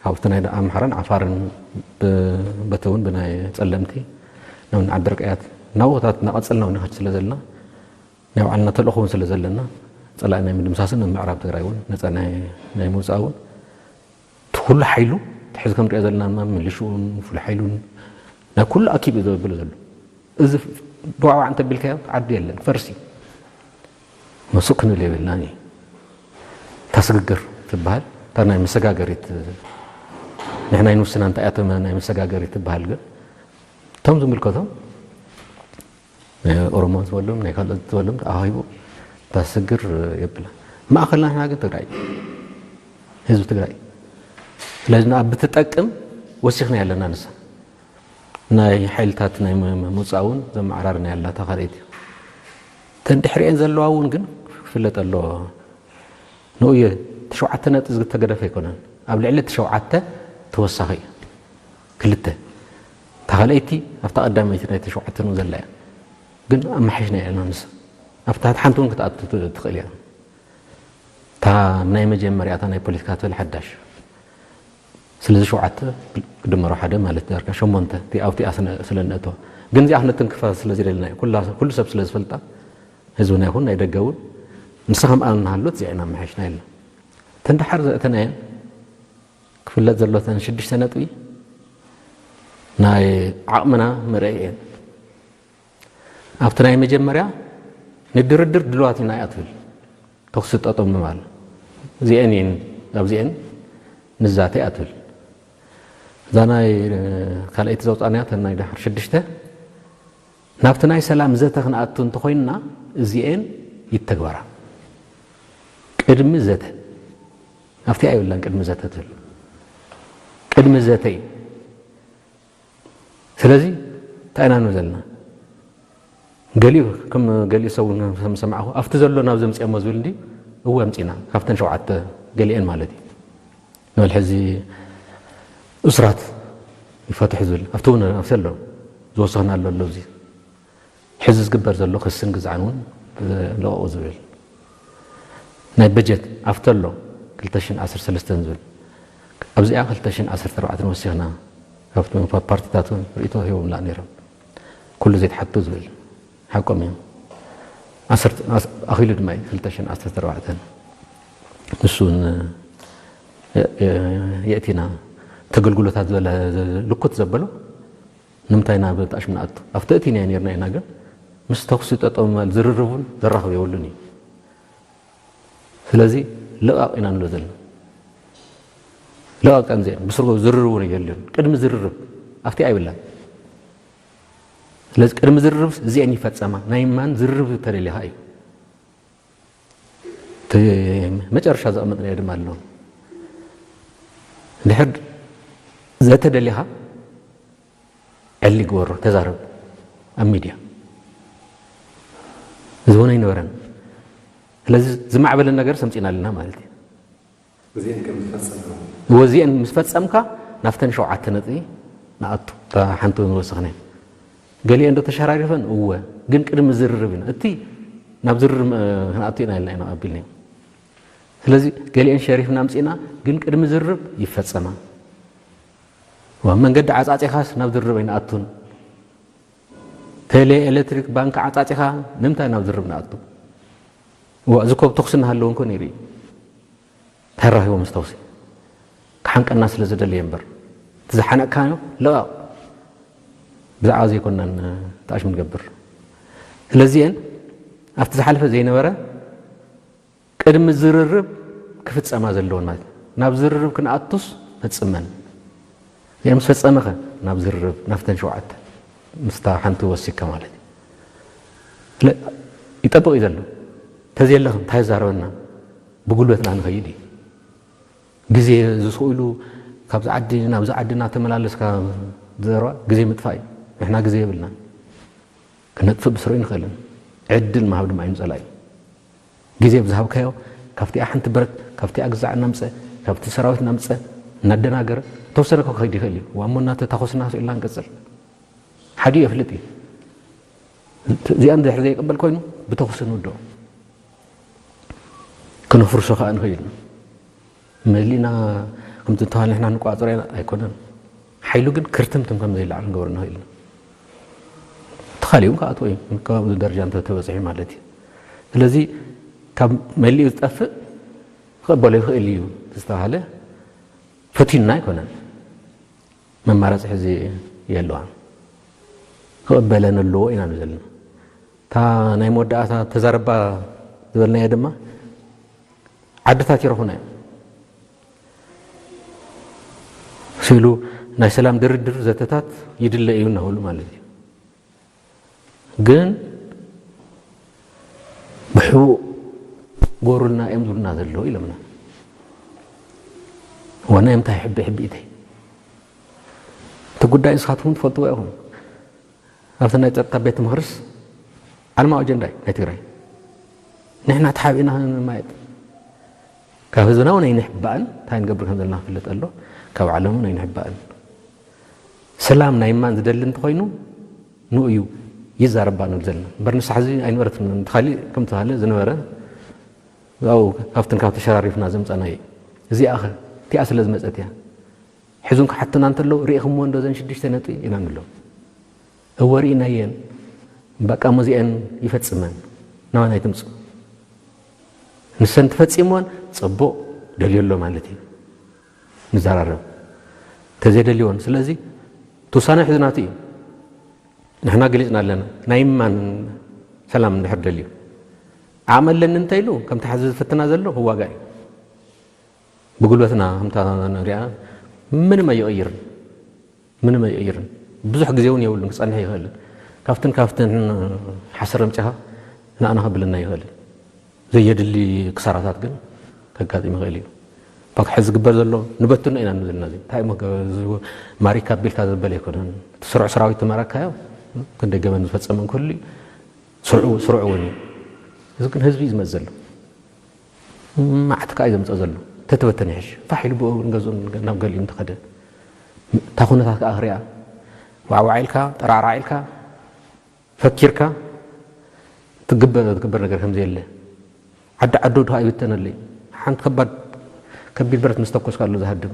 ካብቲ ናይ ኣምሓራን ዓፋርን ብ-፣ በቲ እውን ብናይ ጸለምቲ ናብ ዓዲ ደርቀያት ናብኡታት እናቐጸልና እውን ንኸድ ስለ ዘለና፣ ናይ ባዕልና ተልእኾ እውን ስለ ዘለና፣ ጸላኢ ናይ ምድምሳስን ኣብ ምዕራብ ትግራይ እውን ነጻ ናይ፣ ናይ ምውጻእ እውን እቲ ኩሉ ሓይሉ እቲ ሕዚ ከም ንሪኦ ዘለና ድማ ሚሊሽኡን ፍሉይ ሓይሉን ናይ ኩሉ ኣኪብ እዩ ዘብሎ ዘሎ። እዚ ብዋዕዋዕ እንተቢልካዮ ዓዲ የለን፣ ፈርሲ። መሱቕ ክንብል የብልናን እዩ። እታ ስግግር ትበሃል፣ እታ ናይ መሰጋገሪት፣ ንሕና ይንውስና እንታይ እያ እቶም ናይ መሰጋገሪት ትበሃል ግን፣ እቶም ዝምልከቶም ናይ ኦሮሞ ዝበሎም ናይ ካልኦት ዝበሎም ተኣሂቡ እታ ስግር የብላ። ማእኸልና ንሕና ግን ትግራይ፣ ህዝቢ ትግራይ። ስለዚ ንኣ ብትጠቅም ወሲኽና ኣለና ንሳ። ናይ ሓይልታት ናይ ም-፣ ም-፣ ምውፃእ እውን ዘመዓራርና ያላ እታ ካልኣይቲ። እተን ድሕሪኤን ዘለዋ እውን ግን ክፍለጥ ኣለዎ። ንኡ እየ፣ እቲ ሸውዓተ ነጥቢ ዝተገደፈ ኣይኮነን። ኣብ ልዕሊ እቲ ሸውዓተ ተወሳኺ እዩ። ክልተ። እታ ካልኣይቲ ኣብታ ቀዳመይቲ ናይቲ ሸውዓተ ንኡ ዘላ እያ። ግን ኣመሓይሽና ኢና ንሳ። ኣብታ ሓንቲ እውን ክትኣቱ ት-፣ ትኽእል እያ። እታ ናይ መጀመርያ እታ ናይ ፖለቲካ ትብል ሓዳሽ። ስለዚ ሸውዓተ ክድመሮ ሓደ ማለት ዳርጋ ሸሞንተ፣ እቲ ኣብቲኣ ስነ-፣ ስለ እንእቶ። ግን እዚኣ ክነትንክፋ ስለ ዝደለና እዩ። ኩላ፣ ኩሉ ሰብ ስለ ዝፈልጣ፣ ህዝብና ይኹን ናይ ደገ እውን፣ ንሳ ከም ኣልና ሃሎት እዚኣ ኢና ኣመሓይሽና ኢልና። እተን ደሓር ዘእተናየን ክፍለጥ ዘሎ እተን ሽዱሽተ ነጥቢ ናይ ዓቕምና መርኣይ እየን። ኣብቲ ናይ መጀመርያ ንድርድር ድልዋት ኢና እያ ትብል። ተኹሲ ጠጠው ምባል። እዚኤን እየን፣ ኣብዚኤን ንዛተ እያ ትብል። እዛ ናይ ካልኣይቲ ዘውፃእናያ፣ እተን ናይ ደሓር ሽዱሽተ፣ ናብቲ ናይ ሰላም ዘተ ክንኣቱ እንተኾይንና፣ እዚኤን ይተግበራ። ቅድሚ ዘተ። ኣብቲ ኣይብላን ቅድሚ ዘተ ትብል። ቅድሚ ዘተ እዩ። ስለዚ እንታይ ኢና ንብል ዘለና? ገሊኡ፣ ከም ገሊኡ ሰብ እውን ከም ሰማዕኹ፣ ኣብቲ ዘሎ ናብ ዘምፅኦሞ ዝብል እንዲ፣ እወ ኣምፂና። ካብተን ሸውዓተ ገሊኤን ማለት እዩ። ንበል ሕዚ እሱራት ይፈትሑ ዝብል፣ ኣብቲ እውን ኣብቲ ኣሎ፣ ዝወሰኽና ኣሎ ኣሎ፣ እዚ ሕዚ ዝግበር ዘሎ ክስን ግዛዕን እውን ልቐቑ ዝብል። ናይ በጀት ኣብቲ ኣሎ ክልተ ሽሕን ዓሰርተ ሰለስተን ዝብል። ኣብዚኣ ክልተ ሽሕን ዓሰርተ ኣርባዕተን ወሲኽና፣ ካብቶም ፓ-፣ ፓርቲታት እውን ርእይቶ ሂቦምና ነይሮም። ኩሉ ዘይተሓቱ ዝብል ሓቆም እዮም። ዓሰርተ፣ ኣስ-፣ ኣኺሉ ድማ እዩ ክልተ ሽሕን ዓሰርተ ኣርባዕተን። ንሱ እውን የ-፣ የ-፣ የእቲና። እቲ ኣገልግሎታት ዝበለ ልኩት ዘበሎ ንምንታይ ናብ ጣሽም ንኣቱ? ኣብቲ እቲናዮ ነርና ኢና፣ ግን ምስ ተኹሲ ጠጠው ምባል ዝርርብ እውን ዘራኽብ የብሉን እዩ። ስለዚ ልቓቕ ኢና ንብሎ ዘለና። ልቓቕ ከምዚ እየን። ብስሩ ዝርርብ እውን የድልዮን። ቅድሚ ዝርርብ ኣብቲ ኣይብላን። ስለዚ ቅድሚ ዝርርብ እዚአን ይፈጸማ። ናይ ማን ዝርርብ ተደሊኻ እዩ። እቲ መጨረሻ ዘቐመጥናዮ ድማ ኣሎ። ድሕር ዘተደሊኻ ዕሊ ግበሮ፣ ተዛረብ ኣብ ሚድያ። እዚ እውን ኣይነበረን። ስለዚ ዝማዕበለ ነገር ሰምፂና ኣለና ማለት እዩ። እዚአን ከም ዝፈጸምና። ወዚአን ምስ ፈጸምካ ናብተን ሸውዓተ ነጥቢ ንኣቱ። እታ ሓንቲ እውን ዝወሰኽናዮ። ገሊአን ዶ ተሸራሪፈን? እወ። ግን ቅድሚ ዝርርብ ኢና። እቲ ናብ ዝርርብ፣ እ፣ ክንኣቱ ኢና ኢልና ኢና ኣቢልናዮ። ስለዚ ገሊአን ሸሪፍና ኣምጺእና፣ ግን ቅድሚ ዝርርብ ይፈጸማ። ዋ፣ መንገዲ ዓጻጺኻስ ናብ ዝርርብ ኣይንኣቱን። ቴሌ፣ ኤሌክትሪክ፣ ባንክ ዓጻጺኻ ንምንታይ ናብ ዝርርብ ንኣቱ? ዋ፣ እዚ ኮብ ተኹሲ እናሃለወ እንኮ ነይሩ እዩ። ተራኺቦ ምስ ተኹሲ ክሓንቀና ስለ ዝደለየ እምበር፣ እቲ ዝሓነቅካዮ ልቐቕ። ብዛዕባ ዘይኮናን ጣዕሽ ምንገብር። ስለዚአን ኣብቲ ዝሓለፈ ዘይነበረ ቅድሚ ዝርርብ ክፍጸማ ዘለወን ማለት እዩ። ናብ ዝርርብ ክንኣቱስ ፈጽመን። እዚአን ምስ ፈጸመኸ ናብ ዝርርብ፣ ናብተን ሸውዓተ ምስታ ሓንቲ ወሲካ ማለት እዩ። ስለ-፣ ይጠብቕ እዩ ዘሎ። ተዘየለኸ እንታይ ዛረበና? ብጉልበትና ንኸይድ እዩ። ግዜ ዝስኡ ኢሉ ካብዚ ዓዲ ናብዚ ዓዲ እናተመላለስካ ዘረባ ግዜ ምጥፋእ እዩ። ንሕና ግዜ የብልናን። ክነጥፍእ ብስሩ ይንኽእልን። ዕድል ምሃብ ድማ እዩ ንጸላኢ። ግዜ ብዝሃብካዮ፣ ካብቲኣ ሓንቲ ብረት፣ ካብቲኣ ግዛዕ እናምጸ፣ ካብቲ ሰራዊት እናምጸ፣ እናደናገረ፣ ተወሰነ እኮ ክኸይድ ይኽእል እዩ። ዋሞ እናተታኾስና ስኢልና ንቀጽል። ሓዲኡ የፍልጥ እዩ። እዚኣ እንድሕር ዘይቅበል ኮይኑ፣ ብተኹሲ ንውድኦ። ክነፍርሶ ከኣ ንኽእል ኢና። መሊእና ከምቲ ተባለ ንሕና ንቋፅሮ ኢና ኣይኮነን። ሓይሉ ግን ክርትምትም ከም ዘይለዓል ንገብሮ ንኽእል ኢና። ተኻሊኡ ክኣትዎ እዩ፣ ካብ ደረጃ እንተተበፅሑ ማለት እዩ። ስለዚ ካብ መሊኡ ዝጠፍእ ክቕበሎ ይኽእል እዩ ዝተባሃለ ፈቲኑና ኣይኮነን። መማረፂ ሕዚ የለዋን። ክቕበለን ኣለዎ ኢና ንብል ዘለና። እታ ናይ መወዳእታ ተዛረባ ዝበልናዮ ድማ ዓድታት ይረኹና እዮም ሲሉ ናይ ሰላም ድርድር ዘተታት ይድለ እዩ እናበሉ ማለት እዩ። ግን ብሕቡእ ጎሩልና እዮም ዝብሉና ዘለዉ ኢሎምና። ዋና እዮም እንታይ ሕቢ ሕቢኢተይ እቲ ጉዳይ ንስኻትኩም ትፈልጥዎ ኢኹም። ኣብቲ ናይ ጸጥታ ቤት ምኽርስ ዓለማዊ ኣጀንዳ እዩ ናይ ትግራይ። ንሕና ተሓቢእና ክንማየጥ ካብ ህዝብና እውን ኣይንሕባእን፣ እንታይ ንገብር ከም ዘለና ክፍለጥ ኣሎ። ካብ ዓለም እውን ኣይንሕባእን። ሰላም ናይ ማን ዝደሊ እንተኾይኑ ንኡ እዩ ይዛረባ ንብል ዘለና እምበር ንሳ ሕዚ ኣይነበረትን። እንተኻሊ ከም ተባለ ዝነበረ ኣብኡ ካብትን ካብ ተሸራሪፍና ዘምጻናዮ እዚኣ ኸ እቲኣ ስለ ዝመጸት እያ። ሕዙን ክሓትና እንተለዉ ርኢኽምዎ እንዶ ዘን ሽዱሽተ ነጥቢ ኢና ንብሎም። እወ ርኢናየን። በቃ ሙዚኤን ይፈጽመን ናባና ይትምጹ። ንሰን ትፈጺምወን ጽቡቕ ደልዮ ኣሎ ማለት እዩ። ንዘራረብ ተዘይደልዮን ስለዚ ትውሳነ ሕዝናቱ እዩ። ንሕና ገሊጽና ኣለና ናይ ማን ሰላም እንድሕር ደልዩ ዓቕሚ ኣለኒ እንተ ኢሉ ከምቲ ሓዚ ዝፍትና ዘሎ ክዋጋ እዩ። ብጉልበትና ከምታ ንሪኣ ምንም ኣይቕይርን። ምንም ኣይቕይርን። ብዙሕ ግዜ እውን የብሉን ክጸንሕ ይኽእልን ካብትን ካብትን ሓሰር ኣምጺኻ ንኣና ከብልና ይኽእልን። ዘየድሊ ክሳራታት ግን ከጋጥም ይኽእል እዩ። ፓክሐ ዝግበር ዘሎ ንበትኖ ኢና ንብል ዘለና እዚ እንታይ እሞ ገ- ማሪካ ቢልካ ዘበለ ኣይኮነን። እቲ ስሩዕ ሰራዊት ተማረካዮ ክንደይ ገበን ዝፈጸመ እንክህሉ እዩ። ስሩዕ ስሩዕ እውን እዩ። እዚ ግን ህዝቢ እዩ ዝመጽእ ዘሎ። ማዕት ከዓ እዩ ዘምፅእ ዘሎ። ተተበተነ ይሕሽ ፋሕ ኢሉ ብኡ ንገዝኡን ናብ ገሊኡ እንተኸደ እታ ኩነታት ከዓ ክሪኣ ዋዕዋዕ ኢልካ ጠራዕራዕ ኢልካ ፈኪርካ ትግበር ትግበር ነገር ከም ዘየለ ዓዲ ዓዱ ድኻ ይብተነለይ ሓንቲ ከባድ ከቢድ ብረት ምስ ተኮስካ ኣሎ ዝሃድም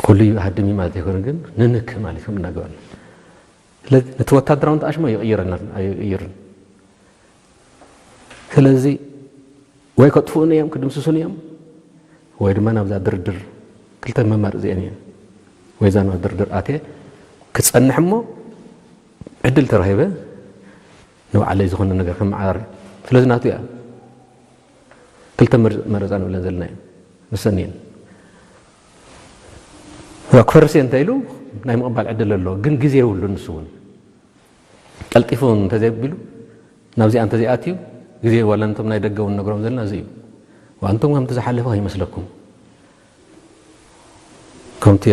ኩሉ ይሃድም እዩ ማለት ኣይኮነ ግን ንንክ ማለት ከም እናገባና ስለዚ ነቲ ወታደራዊ እንተኣሽሞ ይቕይረና ኣይቕይርን ስለዚ ወይ ከጥፍኡኒ እዮም ክድምስሱኒ እዮም ወይ ድማ ናብዛ ድርድር ክልተ መማርፂ እየን እየን ወይ እዛ ናብ ድርድር ኣትየ ክፀንሕ እሞ ዕድል ተረኺበ ንባዕለይ ዝኾነ ነገር ከመዓራሪ ስለዚ ናቱ እያ ክልተ መረፃ ንብለን ዘለና እየን ንሰን እየን ክፈርስ እየ እንተ ኢሉ ናይ ምቕባል ዕድል ኣለዎ ግን ግዜ የብሉ ንሱ እውን ቀልጢፉ እንተዘይቢሉ ናብዚኣ እንተዘይኣትዩ ግዜ ዋላ ነቶም ናይ ደገ እውን ነግሮም ዘለና እዚ እዩ። ዋንቶም ከምቲ ዝሓለፈ ከይመስለኩም ከምቲ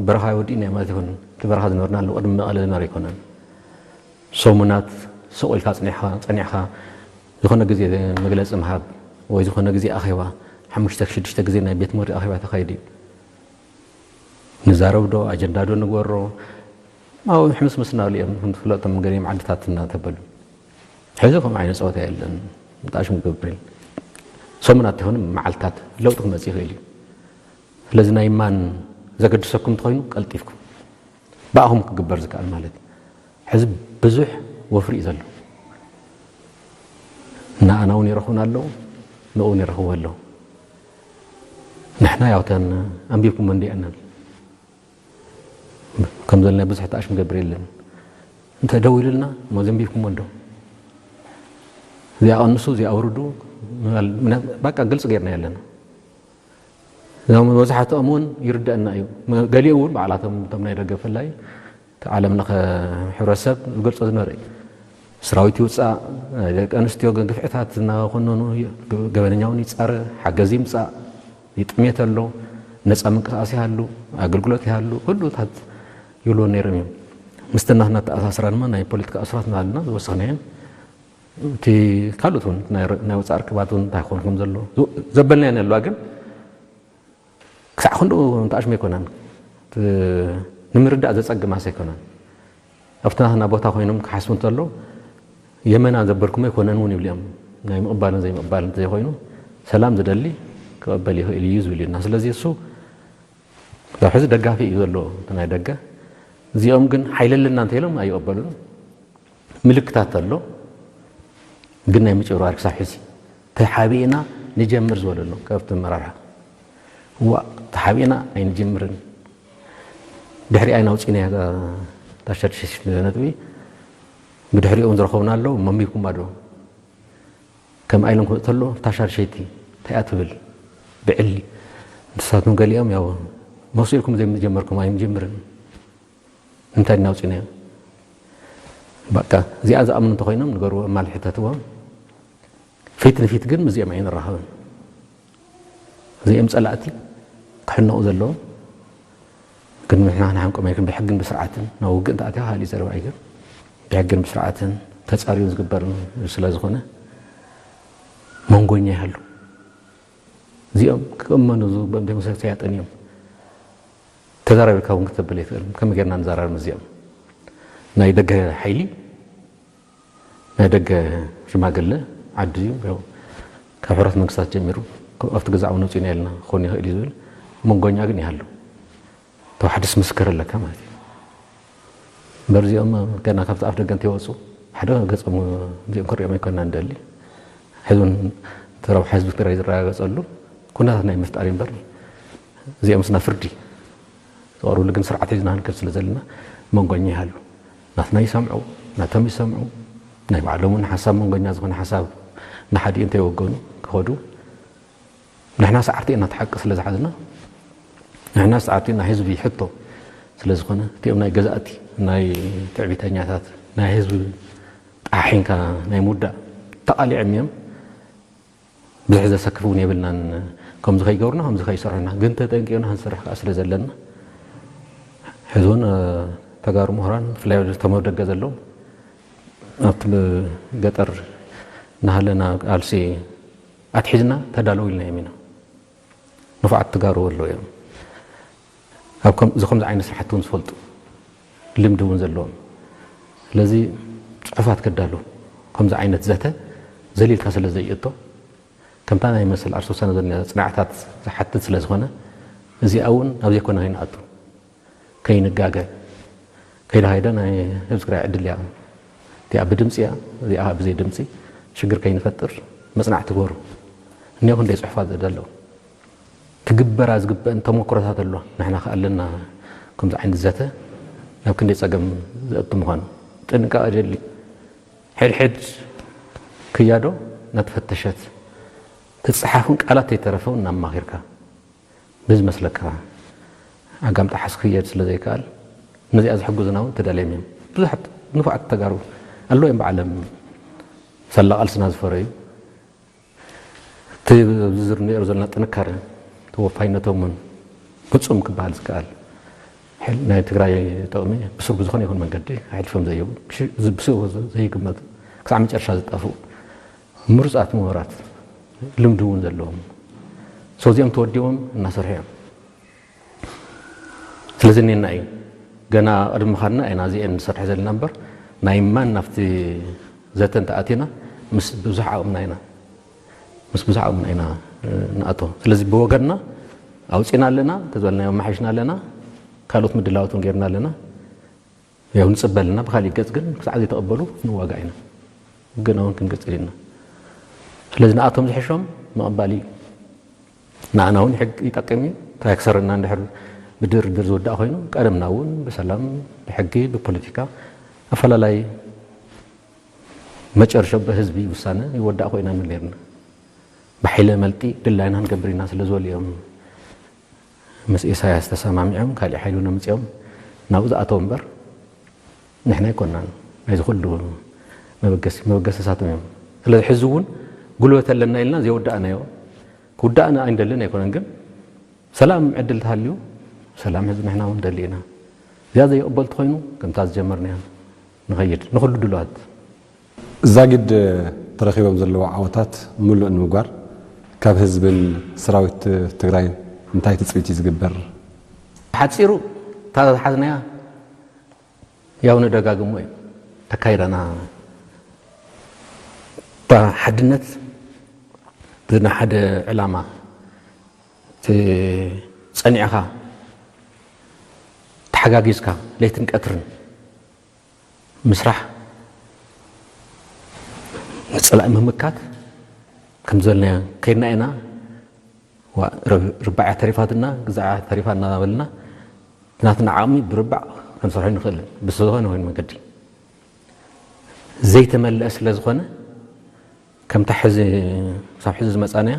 በረኻ ወዲእና ማለት ይኹን እቲ በረኻ ዝነበርና ኣሎ ቅድሚ መቐለ ዝነበረ ኣይኮነን። ሰሙናት ሱቕ ኢልካ ጸኒሕካ ዝኾነ ግዜ መግለፂ ምሃብ ወይ ዝኾነ ግዜ ኣኼባ ሓሙሽተ ሽዱሽተ ግዜ ናይ ቤት ምኽሪ ኣኼባ ተኻይዱ እዩ። ንዛረብ ዶ ኣጀንዳ ዶ ንግበሮ ኣብኡ ሕምስምስ እናበሉ እዮም ከም ዝፍለጥ እቶም ገሊኦም ዓድታት እናተበሉ ሕዚ ከምኡ ዓይነት ፀወታ የለን። ብጣዕሚ ክገብር ሰሙናት ይኹን መዓልታት ለውጢ ክመፅእ ይኽእል እዩ። ስለዚ ናይ ማን ዘገድሰኩም እንተኾይኑ ቀልጢፍኩም ብኣኹም ክግበር ዝከኣል ማለት እዩ። ሕዚ ብዙሕ ወፍሪ እዩ ዘሎ። ንኣና እውን ይረኽቡና ኣለዉ ንኡ እውን ይረኽቡ ኣለዉ። ንሕና ያውተን ኣንቢብኩም እንዲአናል ከም ዘለና ብዙሕ ተኣሽ ምገብር የለን እንተ ደው ኢሉልና እሞ ዘንቢብኩም ወዶ እዚኣ ቀንሱ እዚኣ ኣውርዱ ባቃ ግልፂ ገይርና የለና እዞም መብዛሕትኦም እውን ይርደአና እዩ ገሊኡ እውን ባዕላቶም እቶም ናይ ደገ ፈላይ ዓለም ለኸ ሕብረተሰብ ዝገልፆ ዝነበረ እዩ ሰራዊት ይውፃእ ደቂ ኣንስትዮ ግፍዕታት እናኮነኑ ገበነኛ እውን ይፃረ ሓገዝ ይምፃእ ይጥሜት ኣሎ ነፃ ምንቅስቃስ ይሃሉ ኣገልግሎት ይሃሉ ኩሉታት ይብልዎ ነይሮም እዮም ምስቲ ናትና ተኣሳስራ ድማ ናይ ፖለቲካ ኣስራት እናሃልና ዝወሰኽናየን እቲ ካልኦት እውን ናይ ወፃኢ ርክባት እውን እንታይ ክኾን ከም ዘሎ ዘበልናየን ኣለዋ ግን ክሳዕ ክንድኡ ንተኣሽሙ ኣይኮናን ንምርዳእ ዘፀግማስ ኣይኮናን ኣብቲ ናትና ቦታ ኮይኖም ክሓስቡ እንተሎ የመና ዘበልኩም ኣይኮነን እውን ይብሉ እዮም ናይ ምቕባልን ዘይምቕባልን እንተዘይኮይኑ ሰላም ዝደሊ ክቐበል ይኽእል እዩ ዝብል እዩ። እና ስለዚ እሱ ካብ ሕዚ ደጋፊ እዩ ዘሎ እቲ ናይ ደገ። እዚኦም ግን ሓይሊ ኣለና እንተኢሎም ኣይቕበሉን። ምልክታት ኣሎ፣ ግን ናይ ምጭብርባር ክሳብ ሕዚ ተሓቢእና ንጀምር ዝበለ ኣሎ ካብቲ ኣመራርሓ። እዋ ተሓቢእና ኣይንጀምርን፣ ድሕሪኣ ኢና ኣውፂእናያ ታሻድሽሽ ነጥቢ። ብድሕሪኦም ዝረኸቡና ኣለዉ፣ መሚኩም ዶ? ከም ኣይሎም ክመጽእ ተሎ ታሻድሸይቲ እንታይ እያ ትብል ብዕሊ። ንሳቶም ገሊኦም ያው መሲልኩም ዘይምጀመርኩም ኣይምጀምርን እንታይ እናውፅእናዮ። በቃ እዚኣ ዝኣምኑ እንተኮይኖም ንገርዎ፣ እማል ሕተትዎም። ፊት ንፊት ግን ምስዚኦም ኣይንራኸብን። እዚኦም ጸላእቲ ክሕነቑ ዘለዎም። ግን ንሕና ክንሓንቆም ኣይክን። ብሕግን ብስርዓትን ናብ ውግእ እንተኣትያ ካልእ ዘረባ እዩ። ግን ብሕግን ብስርዓትን ተጻርዩ ዝግበር ስለ ዝኾነ መንጎኛ ይሃሉ። እዚኦም ክእመኑ ዝግበኦም ዴሞክራሲ ሰያጠን እዮም። ተዛራቢርካ እውን ክተብል ኣይትኽእልን። ከመይ ጌርና ንዘራረብ ምስዚኦም? ናይ ደገ ሓይሊ፣ ናይ ደገ ሽማግለ ዓዲ እዩ። ያው ካብ ሕብረት መንግስታት ጀሚሩ ኣብቲ ግዛዕ እውን ውፅእና ኢልና ክኾን ይኽእል እዩ ዝብል መንጎኛ ግን ይሃሉ። ተዋሕድስ ምስክር ኣለካ ማለት እዩ። እምበር እዚኦም ገና ካብቲ ኣፍ ደገ እንተይወፁ ሓደ ገፆም እዚኦም ክሪኦም ኣይኮና ንደሊ። ሕዚ እውን እቲ ረብሓ ህዝቢ ትግራይ ዝረጋገፀሉ ኩነታት ናይ ምፍጣር እዩ እምበር እዚኦም ስና ፍርዲ ዝቐርብሉ ግን ስርዓት ሒዝና ክንከድ ስለ ዘለና መንጎኛ ይሃሉ። ናትና ይሰምዑ፣ ናቶም ይሰምዑ። ናይ ባዕሎም እውን ሓሳብ መንጎኛ ዝኾነ ሓሳብ ንሓዲኡ እንተይወገኑ ክኸዱ ንሕና ሰዓርቲ ኢና እቲ ሓቂ ስለ ዝሓዝና፣ ንሕና ሰዓርቲ ኢና ህዝቢ ሕቶ ስለ ዝኾነ፣ እቲኦም ናይ ገዛእቲ፣ ናይ ትዕቢተኛታት፣ ናይ ህዝቢ ጣሒንካ ናይ ምውዳእ ተቓሊዖም እዮም። ብዙሕ ዘሰክፍ እውን የብልናን። ከምዚ ከይገብሩና፣ ከምዚ ከይሰርሑና፣ ግን ተጠንቂቕና ክንሰርሕ ከኣ ስለ ዘለና፣ ሕዚ እውን፣ እ፣ ተጋሩ ምሁራን፣ ብፍላይ እቶም ኣብ ደገ ዘለዉ፣ ኣብቲ ገጠር እናሃለና ቃልሲ ኣትሒዝና ተዳለዉ ኢልናዮም ኢና። ንፉዓት ተጋሩ ኣለዉ እዮም። ኣብ ከም-፣ እዚ ከምዚ ዓይነት ስራሕቲ እውን ዝፈልጡ፣ ልምዲ እውን ዘለዎም። ስለዚ ጽሑፋት ከዳሉ፣ ከምዚ ዓይነት ዘተ ዘሊልካ ስለ ዘይእቶ፣ ከምታ ናይ መሰል ኣርሶሳነ ዘለና ጽንዓታት ዝሓትት ስለ ዝኾነ፣ እዚኣ እውን ኣብ ዘይኮነ ከይንኣቱ፣ ከይንጋገ፣ ከይዳ ከይዳ ናይ ህዝቢ ትግራይ ዕድል እያ። እቲኣ ብድምፂ እያ፣ እዚኣ ብዘይ ድምፂ ሽግር ከይንፈጥር መጽናዕቲ ግበሩ። እኒኦ ክንደይ ጽሑፋት ዘለዉ። ትግበራ ዝግበአን ተሞክሮታት ኣለዋ። ንሕና ከኣ ኣለና ከምዚ ዓይነት ዘተ ናብ ክንደይ ጸገም ዘእቱ ምዃኑ ጥንቃቐ የድሊ። ሕድሕድ ክያዶ እናተፈተሸት፣ ትጸሓፍን ቃላት ተይተረፈ እውን እናማኺርካ፣ ብዝመስለካ ኣጋምጣ ሓዝ ክየድ ስለ ዘይከኣል፣ ነዚኣ ዝሕግዙና እውን ተዳልዮም እዮም። ብዙሓት ንፉዓት ተጋሩ ኣለዉ እዮም፣ ብዓለም ሳላ ቃልስና ዝፈረዩ። እቲ ኣብዚ ዝርንኦ ዘለና ጥንካረ፣ ተወፋይነቶም እውን ፍጹም ክበሃል ዝከኣል፣ ሕል-፣ ናይ ትግራይ ጥቕሚ ብስሩ ብዝኾነ ይኹን መንገዲ ኣሕሊፎም ዘይህቡ፣ ብሽ-፣ ዝ-፣ ብስሩ ዘይግመቱ፣ ክሳዕ መጨረሻ ዝጣፍኡ ምሩጻት ምሁራት፣ ልምዲ እውን ዘለዎም፣ ሶ እዚኦም ተወዲቦም እናሰርሑ እዮም። ስለዚ እኔና እዩ። ገና ቅድሚ ምኻድና ኢና እዚኤን ንሰርሕ ዘለና እምበር፣ ናይ ማን ናብቲ ዘተ እንተኣቲና ምስ ብዙሕ ዓቕምና ኢና፣ ምስ ብዙሕ ዓቕምና ኢና፣ እ፣ ንኣቶ። ስለዚ ብወገንና ኣውጺና ኣለና፣ እንተዝበልናዮ ኣመሓይሽና ኣለና፣ ካልኦት ምድላዋት እውን ጌርና ኣለና። ያው ንጽበ ኣለና፣ ብኻሊእ ገጽ ግን ክሳዕ ዘይተቐበሉ ንዋጋእ ኢና። ግን እውን ክንገጽ ኢና። ስለዚ ንኣቶም ዝሕሾም ምቕባል እዩ። ንኣና እውን ሕግ ይጠቅም እዩ። እንታይ ክሰርና እንድሕር ብድርድር ዝውዳእ ኮይኑ፣ ቀደምና እውን ብሰላም፣ ብሕጊ፣ ብፖለቲካ ኣፈላላይ መጨረሻ ብህዝቢ ውሳነ ይወዳእ ኮይና ንብል ነርና። ብሓይለ መልጢ ድላይና ንገብር ኢና ስለ ዝበሉ እዮም ምስ ኢሳያስ ተሰማሚዖም፣ ካሊእ ሓይሊ እውን ኣምጺኦም ናብኡ ዝኣተው እምበር፣ ንሕና ኣይኮናን። ናይዚ ኩሉ መበገሲ፣ መበገሲ ንሳቶም እዮም። ስለዚ ሕዚ እውን ጉልበት ኣለና ኢልና ዘይወዳእናዮ፣ ክውዳእና ኣይንደልን ኣይኮነን፣ ግን ሰላም ዕድል ተሃልዩ፣ ሰላም ሕዚ ንሕና እውን ንደሊ ኢና። እዚኣ ዘይቕበል ተኾይኑ፣ ከምታ ዝጀመርናያ ንኸይድ፣ ንኹሉ ድሉዋት። ዛጊድ ተረኺቦም ዘለዉ ዓወታት ምሉእ ንምግባር፣ ካብ ህዝብን ሰራዊት ትግራይ እንታይ ትጽቢት እዩ ዝግበር? ሓጺሩ፣ እታ ዝሓዝናያ፣ ያው ንደጋግሞ እዩ። ተካይዳና፣ እታ ሓድነት፣ ንሓደ ዕላማ፣ እቲ ጸኒዕኻ ተሓጋጊዝካ ለይትን ቀትርን ምስራሕ ንጸላኢ ምምካት ከም ዝበልናዮ ከይድና ኢና። ዋ- ርብ- ርባዕ እያ ተሪፋትና፣ ግዛዕ እያ ተሪፋ እናበልና ናትና ዓቕሚ ብርባዕ ክንሰርሖ ንኽእልን ብዝኾነ ይኹን መንገዲ ዘይተመልአ ስለ ዝኾነ ከምታ ሕዚ ክሳብ ሕዚ ዝመጻናያ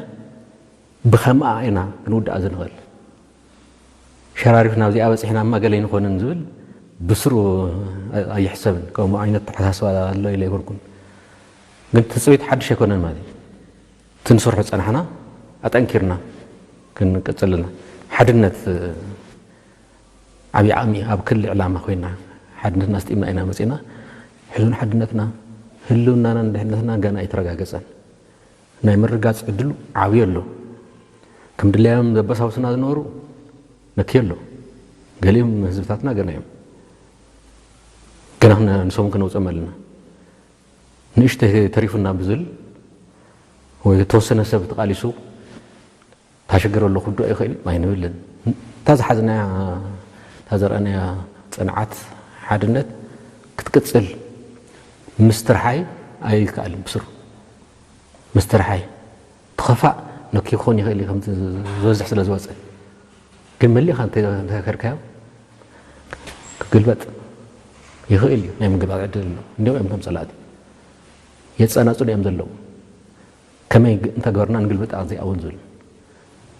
ብኸምኣ ኢና ክንውድኣ ዝንኽእል። ሸራሪፍ ናብዚኣ በፂሕና እማ ገለ ኣይንኾንን ዝብል ብስሩ ኣይሕሰብን። ከምኡ ዓይነት ተሓሳስባ ኣሎ ኢለ ኣይኮንኩን፣ ግን ትፅቢት ሓድሽ ኣይኮነን ማለት እዩ። እቲ ንሰርሖ ዝፀናሕና ኣጠንኪርና ክንቅፅልና ሓድነት ዓብዪ ዓቕሚ ኣብ ክሊ ዕላማ ኮይና ሓድነትና ኣስጢምና ኢና መፂና። ሕዚ ሓድነትና ህልውናናን ድሕነትና ገና ኣይተረጋገፀን። ናይ ምርጋፅ ዕድሉ ዓብዪ ኣሎ። ከም ድላዮም ዘበሳብሱና ዝነበሩ ነኪ ኣሎ። ገሊኦም ህዝብታትና ገና እዮም። ገና ንሶም ክነውፀም ኣለና። ንእሽተ ተሪፉና ብዝብል ወይ ተወሰነ ሰብ ተቃሊሱ ታሽግር ኣሎ ክዶ ይኽእል ኣይንብልን። እታ ዝሓዝናያ እታ ዘርኣናያ ፅንዓት ሓድነት ክትቅፅል ምስትርሓይ ኣይከኣልን። ብስሩ ምስትርሓይ ትኸፋእ ነኪ ክኾን ይኽእል እዩ ከምቲ ዝበዝሕ ስለ ዝወፀ፣ ግን መሊእኻ እንተከርካዮ ክግልበጥ ይኽእል እዩ። ናይ ምግልባጥ ዕድል ኣሎ። እንዲም እዮም ከም ፀላእቲ የፀናፅሉ እዮም ዘለዉ። ከመይ እንተገበርና ንግልብጥ ኣዚኣ እውን ዝብል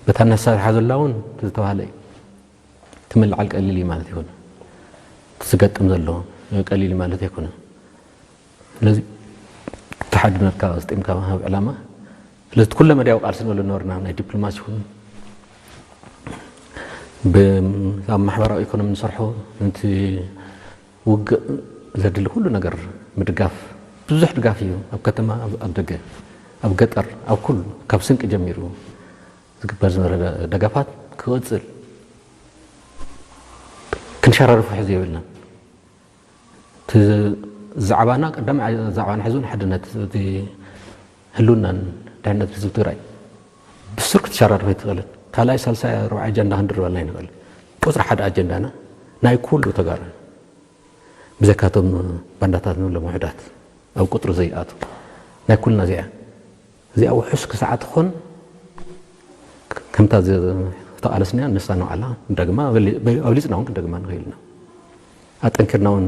በታ ነሳርሓ ዘላ እውን ዝተባሃለ እዩ። ትምልዓል ቀሊል እዩ ማለት ይኮነ፣ ትዝገጥም ዘሎ ቀሊል ማለት ኣይኮነ። ስለዚ ተሓድነትካ ስጢምካ ሃብ ዕላማ። ስለዚ ኩለ መድያዊ ቃልሲ ንበሎ ነበርና ናይ ዲፕሎማሲ ይኹን ኣብ ማሕበራዊ ኢኮኖሚ ንሰርሖ ነቲ ውግእ ዘድሊ ኩሉ ነገር ምድጋፍ ብዙሕ ድጋፍ እዩ። ኣብ ከተማ ኣብ ደገ ኣብ ገጠር ኣብ ኩሉ ካብ ስንቂ ጀሚሩ ዝግበር ዝነበረ ደገፋት ክቕፅል ክንሸራርፎ ሕዚ የብልና። ዛዕባና ቀዳማይ ዛዕባና ሕዚ እውን ሓድነት እቲ ህልውናን ድሕነት ህዝቢ ትግራይ ብስር ክትሸራርፎ ኣይትኽእልን። ካልኣይ ሳልሳይ ርብዓይ ኣጀንዳ ክንድርበልና ኣይንኽእል። ቁፅሪ ሓደ ኣጀንዳና ናይ ኩሉ ተጋሩ ብዘካቶም ባንዳታት ንብሎም ውሕዳት ኣብ ቁፅሪ ዘይኣቱ ናይ ኩልና እዚኣ እዚኣ ውሑስ ክሳዕ ትኾን ከምታ ዝተቓለስናያ ንሳ ንባዕላ ንደግማ ኣብሊፅና እውን ክንደግማ ንኽእል ኢና። ኣጠንኪርና እውን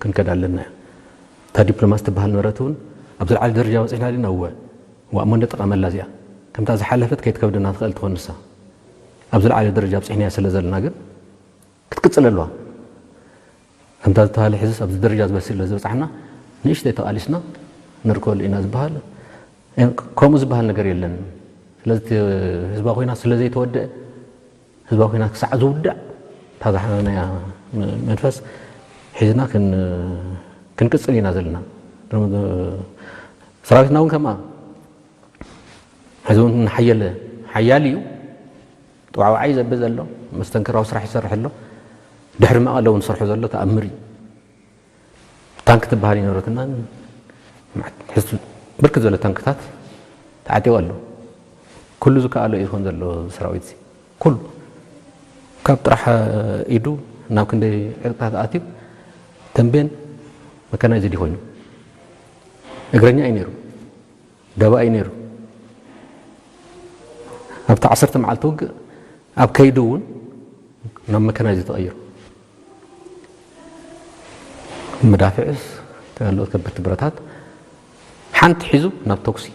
ክንከድ ኣለና እያ። እታ ዲፕሎማሲ ትበሃል ንብረት እውን ኣብ ዝለዓለ ደረጃ በፂሕና ዲና? እወ። ዋእ እሞ ንጠቐመላ እዚኣ ከምታ ዝሓለፈት ከይትከብደና ትኽእል ትኾን ንሳ ኣብ ዝለዓለ ደረጃ ኣብፂሕናያ ስለ ዘለና ግን ክትቅፅል ኣለዋ። ከምታ ዝተባሃለ ሕዝስ ኣብዚ ደረጃ ዝበስል ስለ ዝበፃሕና ንእሽተይ ተቓሊስና ንርከበሉ ኢና ዝበሃል ከምኡ ዝበሃል ነገር የለን። ስለዚ ህዝባ ኮይና ስለ ዘይተወደአ ህዝባ ኮይና ክሳዕ ዝውዳእ እታ ዝሓዘናያ መንፈስ ሒዝና ክንቅፅል ኢና ዘለና። ሰራዊትና እውን ከምኣ ሕዚ እውን እናሓየለ ሓያል እዩ። ጠዋዕዋዓይ ዘብል ዘሎ መስተንክራዊ ስራሕ ይሰርሕ ኣሎ። ድሕሪ መቐለ እውን ዝሰርሖ ዘሎ ተኣምር እዩ። ታንክ ትበሃል ይነበረትና ሕዚ ብርክት ዝበለ ታንክታት ተዓጢቑ ኣሎ። ኩሉ ዝከኣሎ እዩ ዝኸውን ዘሎ ሰራዊት እዚ ኩሉ ካብ ጥራሕ ኢዱ ናብ ክንደይ ዕጥቅታት ኣትዩ ተንቤን መካናይዝድ ኮይኑ እግረኛ እዩ ነይሩ። ደባኢ ነይሩ። ኣብቲ ዓሰርተ መዓልቲ ውግእ ኣብ ከይዱ እውን ናብ መካናይዝድ ተቐይሩ። መዳፍዕስ ካልኦት ከበድቲ ብረታት ሓንቲ ሒዙ ናብ ተኩሲ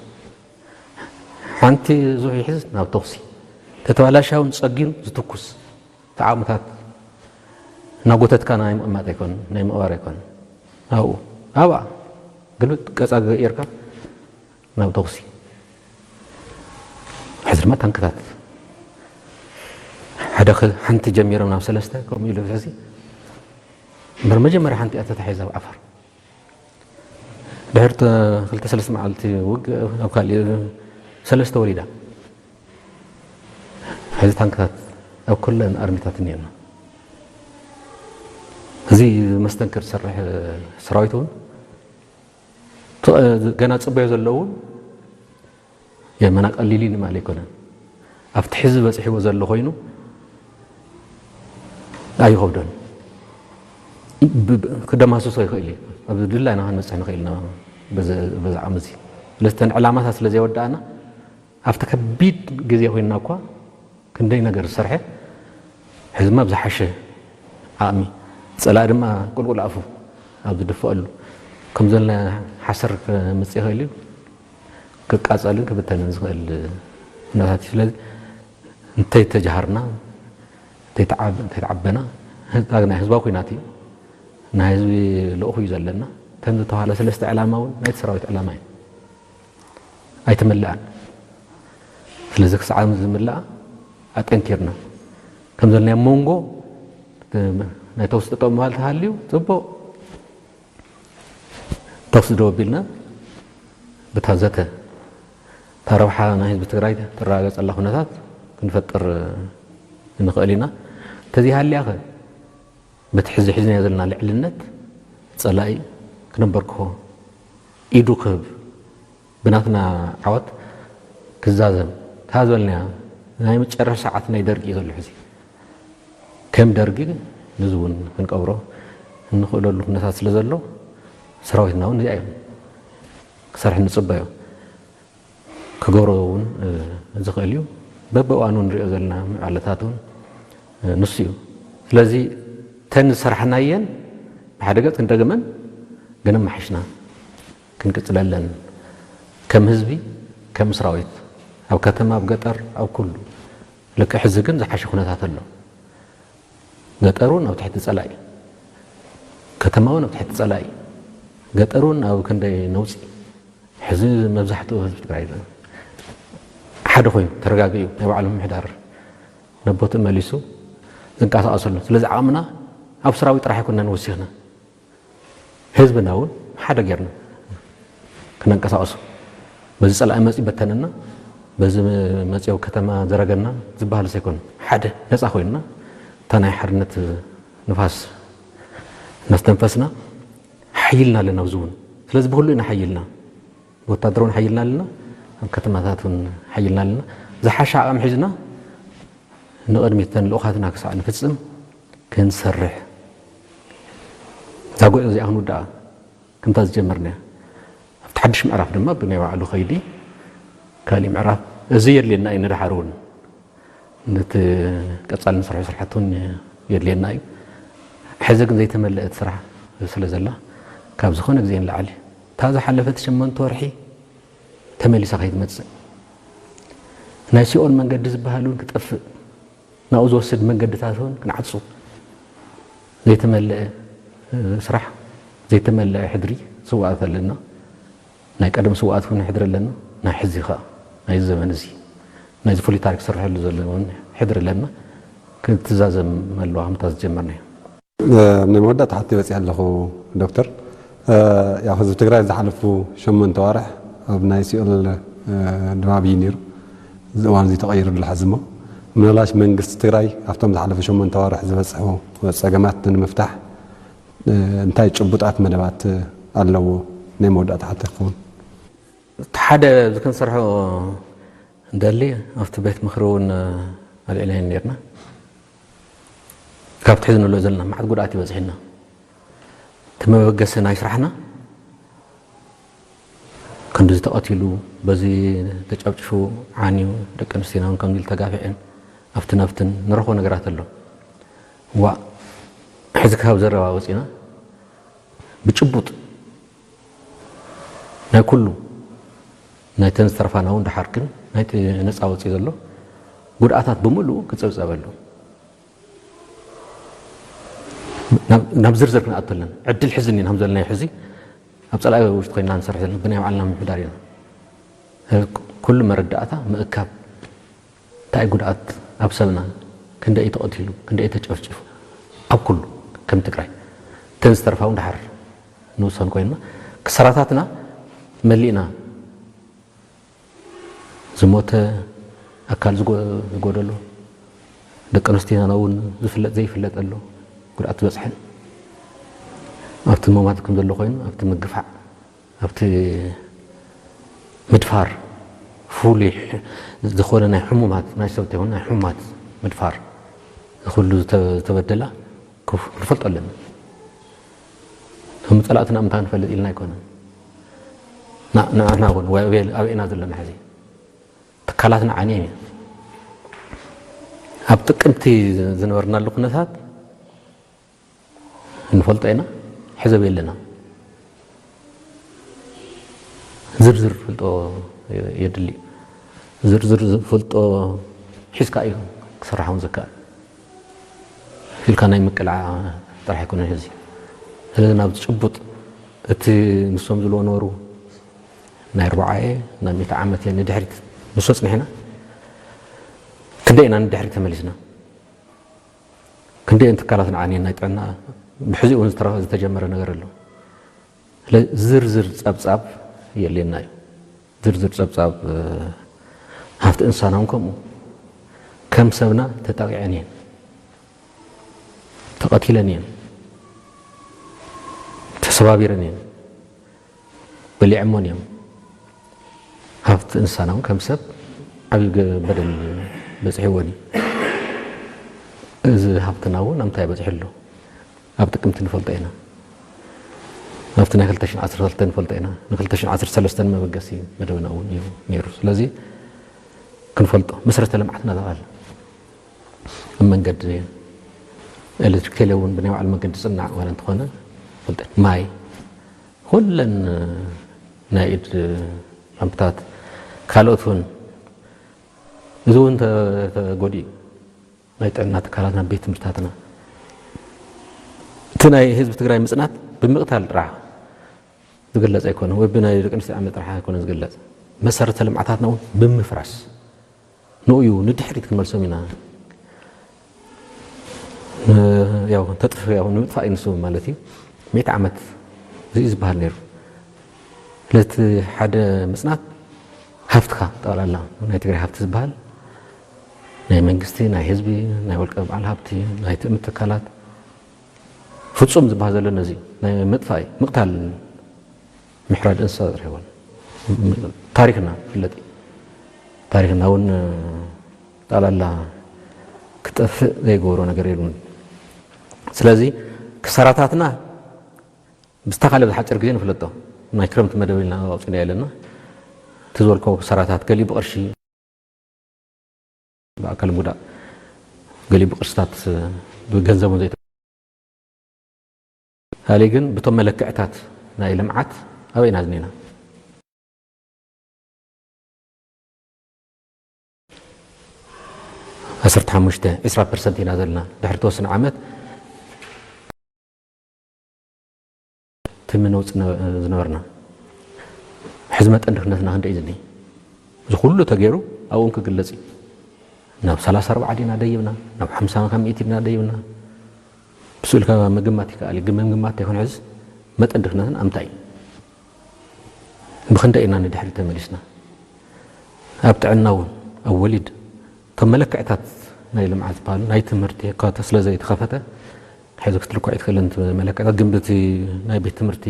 ሓንቲ ዙ ይሕዝ ናብ ተኩሲ ተተባላሻውን ጸጊኑ ዝትኩስ ተዓቕምታት እናጎተትካ ናይ ምቕማጥ ኣይኮን ናይ ምቕባር ኣይኮን ኣብኡ ኣብኣ ግልብጥ ቀጻ ገይርካ ናብ ተኹሲ ሕዚ ድማ ታንክታት ሓደ ሓንቲ ጀሚሮም ናብ ሰለስተ ከምኡ ኢሉ ሕዚ እምበር መጀመርያ ሓንቲ እያ ተታሒዛ ኣብ ዓፋር ድሕር ክልተ ሰለስተ መዓልቲ ውግ ኣብ ካልእ ሰለስተ ወሊዳ ሕዚ ታንክታት ኣብ ኩለን ኣርሚታት እኒአና እዚ መስተንክር ዝሰርሕ ሰራዊት እውን ገና ፅበዮ ዘለውን የመና ቀሊል እዩ ማለት ኣይኮነን። ኣብቲ ሕዚ በፂሕዎ ዘሎ ኮይኑ ኣይኸብዶን። ብ- ብ- ክደማስሶ ይኽእል እዩ። ኣብ ድላይና ክንበፅሕ ንኽእል ኢና። በዚ በዚ ዓመት እዚ ስለዚ እተን ዕላማታት ስለ ዘይወዳእና ኣብቲ ከቢድ ግዜ ኮይንና እኳ ክንደይ ነገር ዝሰርሐ ሕዝማ ብዝሓሸ ዓቕሚ ፀላኢ ድማ ቁልቁል ኣፉ ኣብ ዝድፈአሉ ከም ዘለና ሓሰር ክምፅእ ይኽእል እዩ። ክቃፀልን ክብተንን ዝኽእል ኩነታት እዩ። ስለዚ እንተይተጃሃርና እንተይተዓብ- እንተይተዓበና ህዝቢ ናይ ህዝባዊ ኩናት እዩ። ናይ ህዝቢ ልእኹ እዩ ዘለና። እተን ዝተባሃለ ሰለስተ ዕላማ እውን ናይቲ ሰራዊት ዕላማ እዩ። ኣይተመልኣን። ስለዚ ክሳዕ ዝምላኣ ኣጠንኪርና ከም ዘለናዮ መንጎ ናይ ተውስጥ ጠው ምባል ተሃልዩ ፅቡቕ ተኹሲ ደው ኣቢልና ብታ ዘተ እታ ረብሓ ናይ ህዝቢ ትግራይ ትረጋገፀላ ኩነታት ክንፈጥር ንኽእል ኢና። እንተዘይሃልያ ኸ በቲ ሕዚ ሒዝናዮ ዘለና ልዕልነት ፀላኢ ክነበርክኾ ኢዱ ክህብ ብናትና ዓወት ክዛዘም እታ ዝበልናያ ናይ መጨረሻ ሰዓት ናይ ደርጊ እዩ ዘሎ ሕዚ። ከም ደርጊ ንዚ እውን ክንቀብሮ እንኽእለሉ ኩነታት ስለ ዘሎ ሰራዊትና እውን እዚኣ እዮም ክሰርሕ ንፅበዮ። ክገብሮ እውን ዝኽእል እዩ። በብእዋኑ ንሪኦ ዘለና ምዕባለታት እውን ንሱ እዩ። ስለዚ ተን ዝሰራሕናየን ብሓደ ገፅ ክንደግመን ግን ኣማሓሽና ክንቅፅለለን ከም ህዝቢ ከም ሰራዊት ኣብ ከተማ ኣብ ገጠር ኣብ ኩሉ ልክዕ ሕዚ ግን ዝሓሸ ኩነታት ኣሎ። ገጠር እውን ኣብ ትሕቲ ፀላኢ ከተማ እውን ኣብ ትሕቲ ፀላኢ ገጠር እውን ኣብ ክንደይ ነውፂ ሕዚ መብዛሕትኡ ህዝቢ ትግራይ ሓደ ኮይኑ ተረጋጊኡ ናይ ባዕሉ ምምሕዳር ነቦትኡ መሊሱ ዝንቀሳቐሰሉ ስለዚ ዓቕምና ኣብ ሰራዊት ጥራሕ ኣይኮንናን ወሲኽና ህዝብና እውን ሓደ ጌርና ክነንቀሳቐሶ በዚ ፀላኢ መፂ በተነና በዚ መፂኦ ከተማ ዘረገና ዝበሃል ዘይኮነ ሓደ ነፃ ኮይንና እታ ናይ ሓርነት ንፋስ እናስተንፈስና ሓይልና ኣለና ኣብዚ እውን ስለዚ ብኩሉ ኢና ሓይልና ብወታደር እውን ሓይልና ኣለና ኣብ ከተማታት እውን ሓይልና ኣለና ዝሓሸ ዓቕም ሒዝና ንቕድሚት ተን ልኡኻትና ክሳዕ ንፍፅም ክንሰርሕ እዛ ጉዕዞ እዚኣ ክንውድኣ ከምታ ዝጀመርናያ ኣብቲ ሓድሽ ምዕራፍ ድማ ብናይ ባዕሉ ከይዲ ካሊእ ምዕራፍ እዚ የድልየና እዩ ንድሓር እውን ነቲ ቀፃሊ ንሰርሖ ስራሕቲ እውን የድልየና እዩ ሕዚ ግን ዘይተመለአት ስራሕ ስለ ዘላ ካብ ዝኾነ ግዜ ንላዕሊ እታ ዝሓለፈት ሸመንተ ወርሒ ተመሊሳ ከይትመፅእ ናይ ሲኦል መንገዲ ዝበሃል እውን ክጠፍእ ናብኡ ዝወስድ መንገድታት እውን ክንዓፁ ዘይተመለአ ስራሕ ዘይተመለአ ሕድሪ ስውኣት ኣለና ናይ ቀደም ስውኣት እውን ሕድሪ ኣለና ናይ ሕዚ ከዓ ናይ ዘመን እዚ ናይዚ ፍሉይ ታሪክ ዝስርሐሉ ዘሎ እውን ሕድሪ ኣለና ክትዛዘም ኣለዋ ከምታ ዝጀመርና ናይ መወዳእታ ሓቶ በፂሐ ኣለኹ ዶክተር ያው ህዝቢ ትግራይ ዝሓለፉ ሸሞንተ ዋርሕ ኣብ ናይ ሲኦል ድባብ እዩ ነይሩ እዚ እዋን እዚ ተቐይሩ ኣሎ ሕዚ እሞ ምናልባሽ መንግስቲ ትግራይ ኣብቶም ዝሓለፉ ሸሞንተ ዋርሕ ዝበፅሑ ፀገማት ንምፍታሕ እንታይ ጭቡጣት መደባት ኣለዎ ናይ መወዳእታ ሓቶ ክኸውን እቲ ሓደ እዚ ክንሰርሖ እንደሊ ኣብቲ ቤት ምክሪ እውን ኣልዒልና ነርና ካብቲ ሕዚ ንሎ ዘለና ማዓት ጉድኣት ይበፅሕና እቲ መበገሲ ናይ ስራሕና ክንድዚ ተቐቲሉ በዚ ተጨብጭፉ ዓንዩ ደቂ ኣንስትዮና እውን ከምዚ ኢሉ ተጋፊዐን ኣብትን ኣብትን ንረኽቦ ነገራት ኣሎ ዋእ ሕዚ ካብ ዘረባ ወፂና ብጭቡጥ ናይ ኩሉ ናይተን ዝተርፋና እውን ደሓር ግን ናይቲ ነፃ ወፂ ዘሎ ጉድኣታት ብምሉኡ ክፅብፀበሉ ናብ ዝርዝር ክንኣተለን ዕድል ሕዚ እኒን ከም ዘለናዮ ሕዚ ኣብ ፀላኢ ውሽጢ ኮይና ንሰርሕ ዘለና ብናይ ባዕልና ምምሕዳር ኢና ኩሉ መረዳእታ ምእካብ እንታይ ጉድኣት ኣብ ሰብና ክንደይ ተቐቲሉ ክንደይ ተጨፍጭፉ ኣብ ኩሉ ከም ትግራይ እተን ዝተርፋ እውን ደሓር ንውሰን ኮይንና ክሰራታትና መሊእና ዝሞተ ኣካል ዝጎደሎ ደቂ ኣንስትዮና እውን ዝፍለጥ ዘይፍለጥ ኣሎ ጉድኣት ዝበፅሐን ኣብቲ መማት ከም ዘሎ ኮይኑ ኣብቲ ምግፋዕ ኣብቲ ምድፋር ፍሉይ ዝኾነ ናይ ሕሙማት፣ ናይ ሰብ ተይኮነ ናይ ሕሙማት ምድፋር፣ እዚ ኩሉ ዝተ-፣ ዝተበደላ ክፍ-፣ ክንፈልጦ ኣለና። ከም ጸላእትና ምንታይ ንፈልጥ ኢልና ኣይኮነን። ና-፣ ንዓና እውን ወይ ኣበይ፣ ኣበይ ኢና ዘለና ሕዚ? ትካላትና ዓንየን እየን። ኣብ ጥቅምቲ ዝነበርናሉ ኩነታት ንፈልጦ ኢና፣ ሕዘብ የለና። ዝርዝር ፍልጦ የድሊ። ዝርዝር ፍልጦ ሒዝካ እዩ ክስራሕ እውን ዝከኣል። ኢልካ ናይ ምቅላዕ ጥራሕ ኣይኮነን እዚ። ስለዚ ናብ ጭቡጥ እቲ ንሶም ዝብልዎ ነበሩ ናይ ኣርባዓ እየ፣ ናይ ሚእቲ ዓመት እየ ንድሕሪት ንሶ ጽኒሕና። ክንደይ ኢና ንድሕሪት ተመሊስና? ክንደይ ትካላት ንዓኒ ናይ ጥዕና ብሕዚኡ እውን ዝተረ-፣ ዝተጀመረ ነገር ኣሎ። ስለ ዝርዝር ጸብጻብ የድልየና እዩ። ዝርዝር ጸብጻብ፣ እ፣ ሃፍቲ እንስሳና እውን ከምኡ። ከም ሰብና ተጠቒዐን እየን፣ ተቐቲለን እየን፣ ተሰባቢረን እየን፣ በሊዖሞን እዮም። ሃፍቲ እንስሳና እውን ከም ሰብ ዓብዪ ገ-፣ በደል በፂሕዎን እዩ። እዚ ሃፍትና እውን ኣብ ምንታይ በፂሑ ኣሎ? ኣብ ጥቅምቲ ንፈልጦ ኢና። ኣብቲ ናይ ክልተ ሽሕን ዓሰርተ ክልተን ንፈልጦ ኢና። ን ክልተ ሽሕን ዓሰርተ ሰለስተን መበገሲ መደብና እውን እዩ ነይሩ። ስለዚ ክንፈልጦ፣ መሰረተ ልምዓትና ዘቓል፣ ኣብ መንገዲ ኤሌክትሪክ፣ ቴሌ እውን ብናይ ባዕሉ መንገዲ ዝጽናዕ ዋላ እንተኾነ፣ ፈልጠ፣ ማይ፣ ኩለን ናይ ኢድ ፓምፕታት፣ ካልኦት እውን፣ እዚ እውን ተ-፣ ተጎዲኡ። ናይ ጥዕና ትካላትና፣ ቤት ትምህርትታትና፣ እቲ ናይ ህዝቢ ትግራይ ምጽናት ብምቕታል ጥራሕ ዝግለጽ ኣይኮነን፣ ወይ ብናይ ደቂ ኣንስትዮ ዓመት ጥራሕ ኣይኮነን ዝግለጽ። መሰረተ ልምዓታትና እውን ብምፍራስ፣ ንኡ እዩ ንድሕሪት ክንመልሶም ኢና። ን-፣ ያው ተጥፍ-፣ ያው ንምጥፋእ እዩ ንሱ ማለት እዩ። ሚእቲ ዓመት እዚ እዩ ዝበሃል ነይሩ። ስለቲ ሓደ ምጽናት ሃፍትኻ ጠቕላላ ናይ ትግራይ ሃፍቲ ዝበሃል ናይ መንግስቲ፣ ናይ ህዝቢ፣ ናይ ውልቀ በዓል ሃብቲ፣ ናይ ትእምት ትካላት ፍጹም ዝበሃል ዘሎ ነዚ ናይ ምጥፋእ እዩ። ምቕታል ምሕራድ እንስሳ ዝረኸበን ታሪኽና ይፍለጥ እዩ። ታሪኽና እውን ጠቕላላ ክጠፍእ ዘይገብሮ ነገር የለን። ስለዚ ክሳራታትና ብዝተኻለ ብዝሓጭር ግዜ ንፍለጦ። ናይ ክረምቲ መደብ ኢልና ኣውፂና ኣለና። እቲ ዝበልኮ ክሳራታት ገሊኡ ብቕርሺ ብኣካል ጉዳእ፣ ገሊኡ ብቅርስታት ብገንዘብ እውን ዘይተ-፣ ካልእ ግን ብቶም መለክዕታት ናይ ልምዓት ኣበይና ዝኔና? ዓሰርተ ሓሙሽተ፣ ዕስራ ፐርሰንት ኢና ዘለና። ድሕሪ ተወሰነ ዓመት ትም ነውጽእ ነ-፣ ዝነበርና። ሕዚ መጠን ድኽነትና ክንደይ ዝኒ? እዚ ኩሉ ተገይሩ ኣብኡን ክግለጽ እዩ። ናብ ሰላሳ ኣርባዓ ዲና ደይብና? ናብ ሓምሳ ካብ ሚእቲ ዲና ደይብና? ብስእልካ ምግማት ይከኣል እዩ። ግን ምግማት ተይኮነ ሕዚ መጠን ድኽነትና ኣምታይ እዩ? ብኽንደይ ኢና ንድሕሪት ተመሊስና? ኣብ ጥዕና እውን፣ ኣብ ወሊድ፣ እቶም መለክዕታት ናይ ልምዓት ዝበሃሉ፣ ናይ ትምህርቲ እኳ እንተ ስለ ዘይተኸፈተ፣ ሕዚ ክትልኮ ኣይትኽእልን እቲ መለክዕታት፣ ግን በቲ ናይ ቤት ትምህርቲ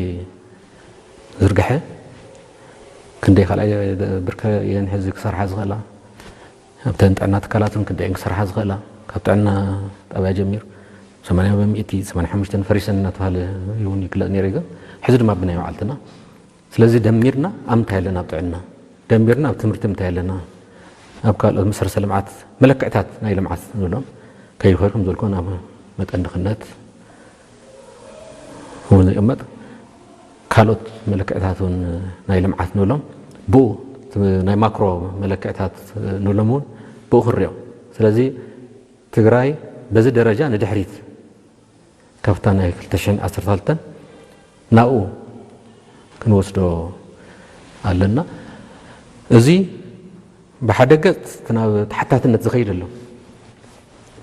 ዝርግሐ፣ ክንደይ ካልኣይ ብርከ እየን ሕዚ ክሰርሓ ዝኽእላ፣ ኣብተን ጥዕና ትካላት እውን ክንደይ እየን ክሰርሓ ዝኽእላ፣ ካብ ጥዕና ጣብያ ጀሚሩ፣ ሰማንያ በሚእቲ፣ ሰማንያ ሓሙሽተ ፈሪሰን እናተባህለ እውን ይግለጽ ነይሩ እዩ። ግን ሕዚ ድማ ብናይ መዓልትና ስለዚ ደሚርና ኣብ ምንታይ ኣለና? ኣብ ጥዕና። ደሚርና ኣብ ትምህርቲ ምንታይ ኣለና? ኣብ ካልኦት መሰረተ ልምዓት፣ መለክዕታት ናይ ልምዓት ንብሎም ከይዱ ከይዱ ከም ዘልኮ ናብ መጠን ድኽነት እውን ዝቕመጥ፣ ካልኦት መለክዕታት እውን ናይ ልምዓት ንብሎም ብኡ፣ ናይ ማክሮ መለክዕታት ንብሎም እውን ብኡ ክርኦ። ስለዚ ትግራይ በዚ ደረጃ ንድሕሪት ካብታ ናይ ክልተ ሽሕን ዓሰርተ ክልተን ናብኡ ክንወስዶ ኣለና። እዚ ብሓደ ገጽ እቲ ናብ ተሓታትነት ዝኸይድ ኣሎ።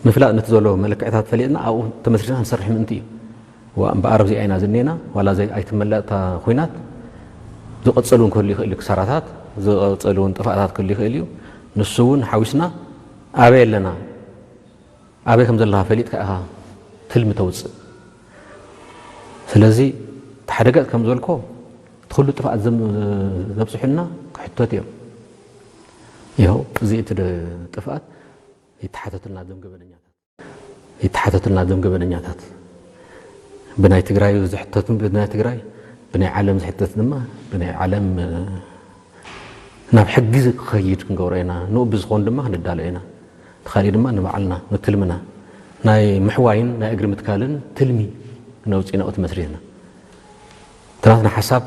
ምፍላጥ ነቲ ዘሎ መለክዕታት ፈሊጥና ኣብኡ ተመስሪትና ክንሰርሕ ምእንቲ እዩ። ዋ-፣ እምበኣር ኣብዚኣ ኢና ዝኔና፣ ዋላ ዘይ-፣ ኣይትመለእታ ኹናት ዝቐጸሉ እውን ክህሉ ይኽእል እዩ፣ ክሳራታት ዝቐጸሉ እውን ጥፋእታት ክህሉ ይኽእል እዩ። ንሱ እውን ሓዊስና ኣበይ ኣለና? ኣበይ ከም ዘለኻ ፈሊጥካ ኢኻ ትልሚ ተውጽእ። ስለዚ እቲ ሓደ ገጽ ከም ዝበልኮ እቲ ኩሉ ጥፍኣት ዘም-፣ ዘብጽሑልና ክሕተቱ እዮም። ይኸው እዚ እቲ ደ- ጥፍኣት ይተሓተቱልና ዞም ገበነኛታት ይተሓተቱልና ዞም ገበነኛታት ብናይ ትግራይ ዝሕተቱ ብናይ ትግራይ ብናይ ዓለም ዝሕተት ድማ ብናይ ዓለም ናብ ሕጊ ክኸይድ ክንገብሮ ኢና። ንኡ ብዝኾን ድማ ክንዳሎ ኢና። ተኻሊ ድማ ንባዕልና ንትልምና ናይ ምሕዋይን ናይ እግሪ ምትካልን ትልሚ ነውፂና እቲ መስሪትና ትናትና ሓሳብ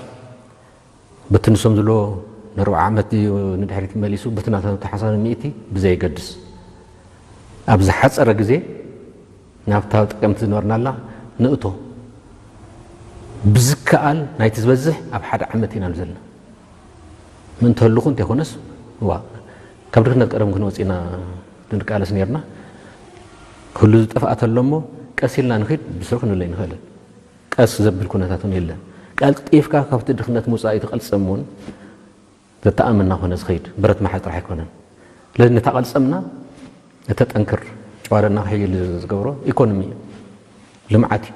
በቲ ንሶም ዝብሎ ንርብዓ ዓመት ድዩ ንድሕሪት መሊሱ በቲ ናታ ተሓሳቢ ሚእቲ ብዘየገድስ ኣብ ዝሓፀረ ግዜ ናብታ ጥቅምቲ ዝነበርናላ ንእቶ ብዝከኣል ናይቲ ዝበዝሕ ኣብ ሓደ ዓመት ኢና ዘለና ምእንተህልኹ እንተይኮነስ ዋ ካብ ድክነት ቀደም ክንወፅና ንቃለስ ነርና ኩሉ ዝጠፍኣት ኣሎ እሞ ቀስ ኢልና ንኽድ ብስሩ ክንብለ ይንኽእልን ቀስ ዘብል ኩነታት እውን የለን። ቀልጢፍካ ካብቲ ድኽነት ምውፃእ እዩ ትቐልፀም እውን ዘተኣምና ኮነ ዝኸይድ ብረት መሓዝ ጥራሕ ኣይኮነን። ስለዚ ነታ ቀልፀምና እተጠንክር ጨዋደና ክሕይል ዝገብሮ ኢኮኖሚ እዩ፣ ልምዓት እዩ።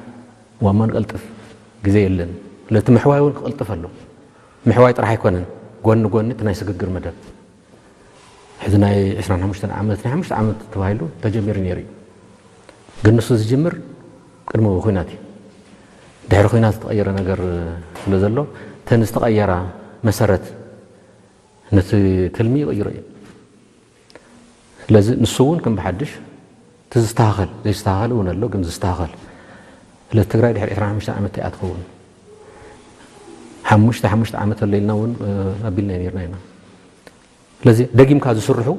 ዋማ ንቀልጥፍ ግዜ የለን። ስለዚ ምሕዋይ እውን ክቐልጥፍ ኣሎ። ምሕዋይ ጥራሕ ኣይኮነን፣ ጎኒ ጎኒ እቲ ናይ ስግግር መደብ ሕዚ ናይ ዕስራን ሓሙሽተን ዓመት ናይ ሓሙሽተ ዓመት ተባሂሉ ተጀሚሩ ነይሩ እዩ። ግን ንሱ ዝጅምር ቅድሚ ኩናት እዩ። ድሕሪ ኩናት ዝተቐየረ ነገር ስለ ዘሎ እተን ዝተቐየራ መሰረት ነቲ ትልሚ ይቕይሮ እዩ። ስለዚ ንሱ እውን ከም ብሓድሽ እቲ ዝስተኻኸል ዘይስተኻኸል እውን ኣሎ ግን ዝስተኻኸል ስለዚ ትግራይ ድሕሪ ዕስራን ሓሙሽተን ዓመት እያ ትኸውን ሓሙሽተ ሓሙሽተ ዓመት ኣሎ ኢልና እውን ኣቢልና ነርና ኢና ስለዚ ደጊምካ ዝስርሑ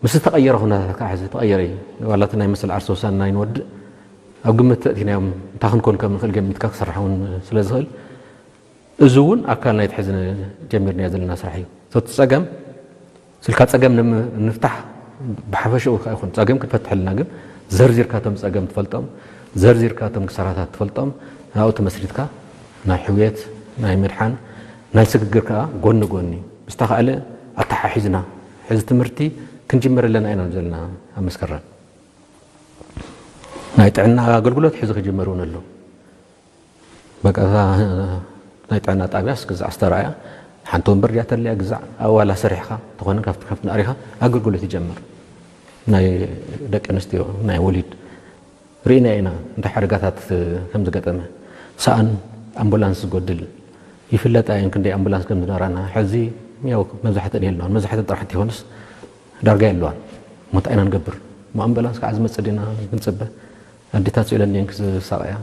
ምስ ዝተቐየረ ኩነታት ከዓ ሕዚ ተቐየረ እዩ ዋላ እቲ ናይ መሰል ዓርሰ ውሳነ ናይ ንወድእ ኣብ ግምት ተእቲናዮም እንታይ ክንኮን ከም ንኽእል ገሚትካ ክስራሕ እውን ስለ ዝኽእል እዚ እውን ኣካል ናይቲ ሕዚ ጀሚርናዮ ዘለና ስራሕ እዩ እቲ ፀገም ስልካ ፀገም ንምፍታሕ ብሓፈሽኡ ከዓ ይኹን ፀገም ክትፈትሐልና ግን ዘርዚርካ እቶም ፀገም ትፈልጦም ዘርዚርካ እቶም ክሳራታት ትፈልጦም ናብኡ ተመስሪትካ ናይ ሕውየት ናይ ምድሓን ናይ ስግግር ከዓ ጎኒ ጎኒ ብዝተኻእለ ኣተሓሒዝና ሕዚ ትምህርቲ ክንጅምር ኣለና ኢና ዘለና ኣብ መስከረም ናይ ጥዕና ኣገልግሎት ሕዚ ክጅመር እውን ኣሎ በቃ ናይ ጥዕና ጣብያስ ግዛዕ ዝተረኣያ ሓንቲ ወንበር ድያ ተለያ ግዛዕ ኣዋላ ሰሪሕካ ተኾነ ካብቲ ካብቲ ንኣሪኻ ኣገልግሎት ይጀምር ናይ ደቂ ኣንስትዮ ናይ ወሊድ ርኢና ኢና እንታይ ሓደጋታት ከም ዝገጠመ ሰኣን ኣምቡላንስ ዝጎድል ይፍለጣ እየን ክንደይ ኣምቡላንስ ከም ዝነበራና ሕዚ ያው መብዛሕትአን የለዋን መብዛሕትአን ጥራሕ እንተይኮነስ ዳርጋ የለዋን እሞ እንታይ ኢና ንገብር እሞ ኣምቡላንስ ከዓ ዝመፅእ ዲና ክንፅበ ኣዴታት ስኢለን ድየን ክሳቐያ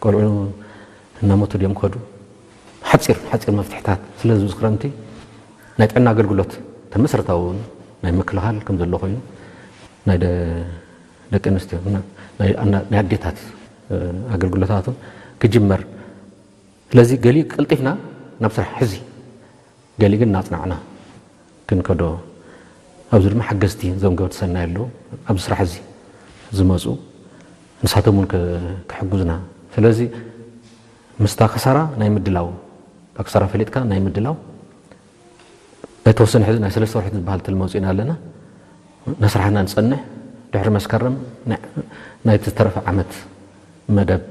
ቆልዑ እናሞቱ ድዮም ክኸዱ ሓፂር ሓፂር መፍትሕታት ስለዚ እዚ ክረምቲ ናይ ጥዕና ኣገልግሎት ተመሰረታዊ እውን ናይ ምክልኻል ከም ዘሎ ኮይኑ ናይ ደቂ ኣንስትዮ ናይ ኣዴታት ኣገልግሎታት እውን ክጅመር ስለዚ ገሊኡ ቀልጢፍና ናብ ስራሕ ሕዚ ገሊ ግን እናፅናዕና ክንከዶ ኣብዚ ድማ ሓገዝቲ እዞም ገበርቲ ሰናይ ኣለዉ ኣብዚ ስራሕ እዚ ዝመፁ ንሳቶም እውን ክሕግዙና ስለዚ ምስታ ከሳራ ናይ ምድላው እታ ከሳራ ፈሊጥካ ናይ ምድላው ናይ ተወሰነ ሕዚ ናይ ሰለስተ ወርሒ ዝበሃል ትልሚ ኣውፂእና ኣለና ናብ ስራሕና ንፀንሕ ድሕሪ መስከረም ናይቲ ዝተረፈ ዓመት መደብ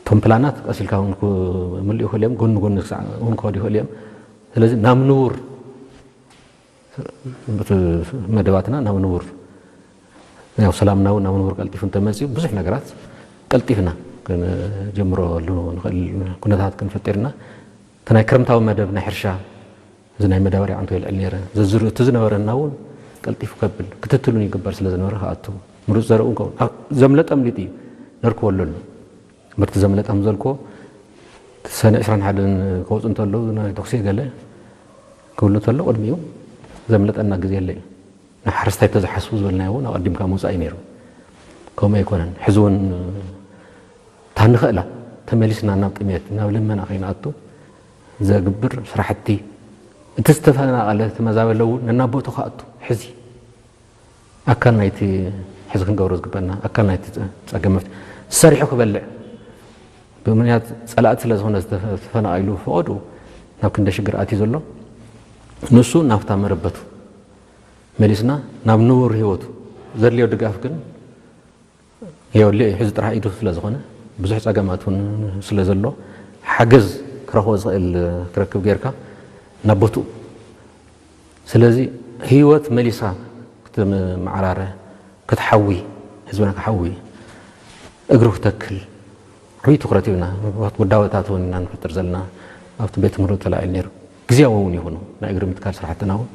እቶም ፕላናት ቀስ ኢልካ እውን ክምልኡ ይኽእሉ እዮም፣ ጎኒ ጎኒ ክሳዕ እውን ክኸዱ ይኽእሉ እዮም። ስለዚ ናብ ንቡር መደባትና ናብ ንቡር ያው ሰላምና እውን ናብ ንቡር ቀልጢፉ እንተመፅኡ ብዙሕ ነገራት ቀልጢፍና ክንጀምረሉ ንኽእል ኩነታት ክንፈጥር ኢና። እቲ ናይ ክረምታዊ መደብ ናይ ሕርሻ እዚ ናይ መዳበርያ ዓንቶ የልዕል ነይረ ዘዝርኡ እቲ ዝነበረና እውን ቀልጢፉ ከብል ክትትሉን ይግበር ስለ ዝነበረ ክኣቱ ምሩፅ ዘርእ እውን ከምኡ ዘምለጠ ኣምሊጡ እዩ ነርክቦ ኣሎ ኣሎ ምርቲ ዘምለጠ ከም ዘልኮ ሰነ ዕስራን ሓደን ከውፁ እንተለዉ ናይ ተኩሲ ገለ ክብሉ እንተሎ ቅድሚኡ ዘምለጠና ግዜ የለ እዩ ንሓረስታይ ተዝሓስቡ ዝበልናዮ እውን ኣቐዲምካ ምውፃእ እዩ ነይሩ ከምኡ ኣይኮነን ሕዚ እውን እታ ንኽእላ ተመሊስና ናብ ጥሜት ናብ ልመና ከይንኣቱ ዘግብር ስራሕቲ እቲ ዝተፈናቐለ ተመዛበለ እውን ነናቦቱ ክኣቱ ሕዚ ኣካል ናይቲ ሕዚ ክንገብሮ ዝግበና ኣካል ናይቲ ፀገም መፍትሒ ሰሪሑ ክበልዕ ብምክንያት ፀላእቲ ስለ ዝኾነ ዝተፈናቒሉ ፈቐዱ ናብ ክንደ ሽግር ኣትዩ ዘሎ ንሱ ናብታ መረበቱ መሊስና ናብ ንቡር ህይወቱ ዘድልዮ ድጋፍ ግን የወሊ ሕዚ ጥራሕ ኢዱ ስለ ዝኾነ ብዙሕ ፀገማት እውን ስለ ዘሎ ሓገዝ ክረኽቦ ዝኽእል ክረክብ ጌርካ ናብ ቦትኡ ስለዚ ህይወት መሊሳ ክትመዓራረ፣ ክትሓዊ፣ ህዝብና ክሓዊ፣ እግሩ ክተክል ዓብዪ ትኹረት ሂብና። ወዳበታት እውን ኢና ንፈጥር ዘለና። ኣብቲ ቤት ትምህርቲ ተላዒሉ ነይሩ። ግዝያዊ እውን ይኹኑ ናይ እግሪ ምትካል ስራሕትና እውን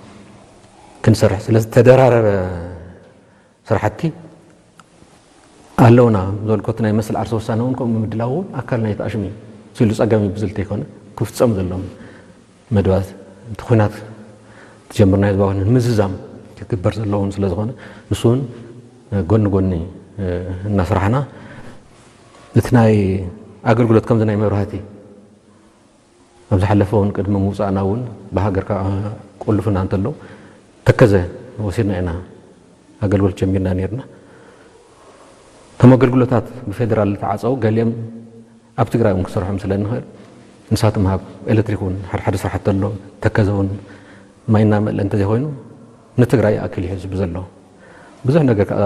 ክንሰርሕ። ስለዚ ተደራረበ ስራሕቲ ኣለውና። ዘልኮት ናይ መስል ዓርሰ ውሳነ እውን ከምኡ ምድላው እውን ኣካል ናይ ተኣሽም እዩ። ሲሉ ጸገም እዩ ብዝል ተይኮነ ክፍጸም ዘሎም መድባት እቲ ኩናት ትጀምርና ህዝባዊ ምዝዛም ክግበር ዘለውን ስለ ዝኾነ ንሱ እውን ጎኒ ጎኒ እናስራሕና እቲ ናይ ኣገልግሎት ከምዚ ናይ መብራህቲ ኣብ ዝሓለፈ እውን ቅድሚ ምውፃእና እውን ብሃገርካ ቁልፍና እንተሎ ተከዘ ወሲድና ኢና ኣገልግሎት ጀሚርና ነርና። እቶም ኣገልግሎታት ብፌደራል ተዓፀው ገሊኦም ኣብ ትግራይ እውን ክሰርሖም ስለ እንኽእል ንሳቶም ሃብ ኤሌክትሪክ እውን ሓደ ሓደ ስራሕቲ ኣሎ። ተከዘ እውን ማይ እናመልአ እንተዘይኮይኑ ንትግራይ ይኣክል እዩ ህዝቢ ዘሎ። ብዙሕ ነገር ከዓ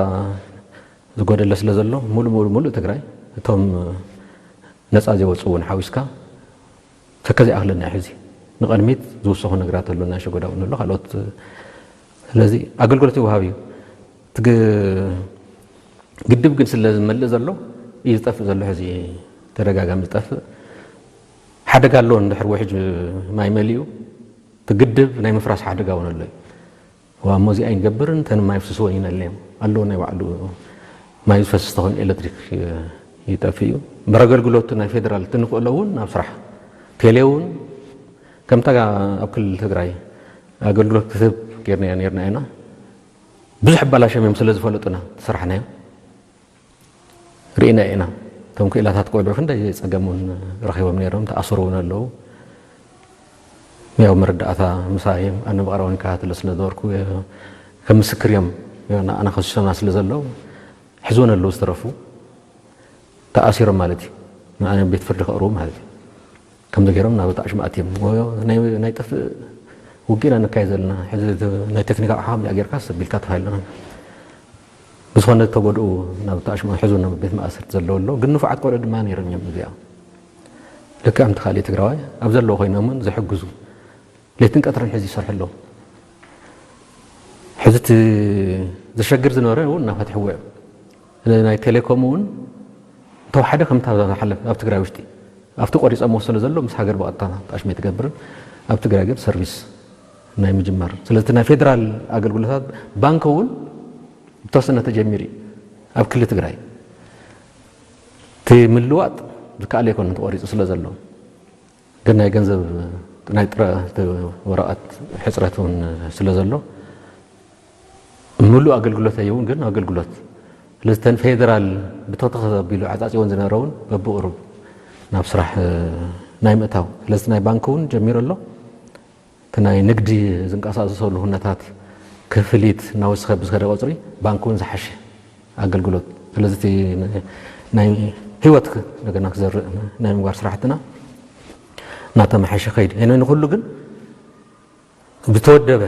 ዝጎደለ ስለ ዘሎ ሙሉእ ሙሉእ ሙሉእ ትግራይ እቶም ነፃ ዘይወፁ እውን ሓዊስካ ተከዘ ይኣኽለና እዩ። ሕዚ ንቐድሚት ዝውሰኹ ነገራት ኣሎ፣ ናይ ሸጎዳ እውን ኣሎ፣ ካልኦት። ስለዚ ኣገልግሎት ይወሃብ እዩ። እቲ ግ- ግድብ ግን ስለ ዝመልእ ዘሎ እዩ ዝጠፍእ ዘሎ። ሕዚ ተደጋጋሚ ዝጠፍእ ሓደጋ ኣሎ። እንድሕር ውሕጅ ማይ መሊኡ እቲ ግድብ ናይ ምፍራስ ሓደጋ እውን ኣሎ እዩ። ዋሞ እዚኣ ኣይንገብርን፣ እተን ማይ ፍስስወን ይነለዮም ኣለዎ። ናይ ባዕሉ ማይ ዝፈስስ ተኾይኑ ኤሌክትሪክ ይጠፍእ እዩ። እምበር ኣገልግሎት ናይ ፌደራል ትንክእሎ እውን ናብ ስራሕ ቴሌ እውን ከምታ ኣብ ክልል ትግራይ ኣገልግሎት ክትህብ ጌርናዮ ኔርና ኢና። ብዙሕ ኣባላሽዮም እዮም ስለ ዝፈለጡና ዝሰራሕናዮ ርኢና ኢና። እቶም ክኢላታት ቆልዑ ክንደይ ጸገም እውን ረኺቦም ነይሮም፣ ተኣሰሩ እውን ኣለዉ። ያው መረዳእታ ምሳይ ኣነ ብቐረባ ይከታተሎ ስለ ዝነበርኩ ከም ምስክር እዮም። ያው ንኣና ከሲሶምና ስለ ዘለዉ ሕዝወን ኣለዉ ዝተረፉ ተኣሲሮም ማለት እዩ። ንኣነ ቤት ፍርዲ ከቕርቡ ማለት እዩ። ከምዚ ገይሮም ናብ ተኣሽሙ ኣትዮም። ወዮ ናይ ናይ ጠፍእ ውግእና ነካይድ ዘለና። ሕዚ ናይ ቴክኒክ ኣቕሓ ከምዚኣ ጌርካ ሰብ ኢልካ ተፋይለና። ብዝኾነ ተጎድኡ ናብ ተኣሽሙ ሕዙ ናብ ቤት ማእሰርቲ ዘለዎ ኣሎ። ግን ንፉዓት ቆልዑ ድማ ነይሮም እዮም እዚኣ። ልክዕ ከምቲ ካልእ ትግራዋይ ኣብ ዘለዎ ኮይኖም እውን ዝሕግዙ። ለይትን ቀትርን ሕዚ ይሰርሑ ኣለዉ። ሕዚ እቲ ዘሸግር ዝነበረ እውን እናፈትሕዎ እዮም። ናይ ቴሌኮም እውን እንተወሓደ ከምታ ዝሓለፈ ኣብ ትግራይ ውሽጢ ኣብቲ ቆሪፀሞ ስለ ዘሎ ምስ ሃገር ብቐጥታ ተኣሽሙ ኣይትገብርን። ኣብ ትግራይ ግን ሰርቪስ ናይ ምጅማር። ስለዚ ናይ ፌደራል ኣገልግሎታት ባንክ እውን ብተወሰነ ተጀሚሩ እዩ ኣብ ክልል ትግራይ። እቲ ምልዋጥ ዝከኣል ኣይኮነን ተቆሪፁ ስለ ዘሎ። ግን ናይ ገንዘብ ናይ ጥረ ወረቐት ሕፅረት እውን ስለ ዘሎ ምሉእ ኣገልግሎት ኣይውን ግን ኣገልግሎት ስለዚ ተን ፌደራል ብተተኸ ኣቢሉ ዓፃፂወን ዝነበረ እውን በብቕሩብ ናብ ስራሕ ናይ ምእታው ስለዚ ናይ ባንክ እውን ጀሚሩ ኣሎ። እቲ ናይ ንግዲ ዝንቀሳቀሰሉ ኩነታት ክፍሊት እናወሰኸ ብዝኸደ ቁፅሪ ባንክ እውን ዝሓሸ ኣገልግሎት ስለዚ እቲ ናይ ህይወት እንደገና ክዘርእ ናይ ምግባር ስራሕትና እናተመሓሸ ከይዱ። ይነ ንኩሉ ግን ብተወደበ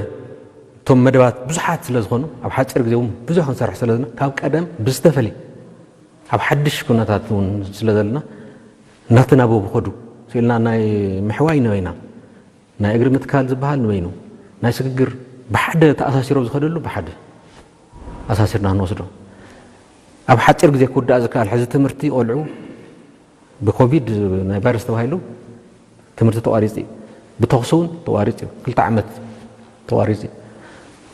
እቶም መደባት ብዙሓት ስለ ዝኾኑ ኣብ ሓፂር ግዜ እውን ብዙሕ ክንሰርሕ ስለ ዘለና ካብ ቀደም ብዝተፈለየ ኣብ ሓድሽ ኩነታት እውን ስለ ዘለና እናተናበቡ ከዱ ስኢልና ናይ ምሕዋይ ነበይና ናይ እግሪ ምትካል ዝበሃል ንበይኑ ናይ ስግግር ብሓደ ተኣሳሲሮም ዝኸደሉ ብሓደ ኣሳሲርና ክንወስዶ ኣብ ሓፂር ግዜ ክውዳእ ዝከኣል ሕዚ ትምህርቲ ቆልዑ ብኮቪድ ናይ ቫይረስ ተባሂሉ ትምህርቲ ተቋሪፂ እዩ። ብተኽሲ እውን ተቋሪፂ እዩ። ክልተ ዓመት ተቋሪፂ እዩ።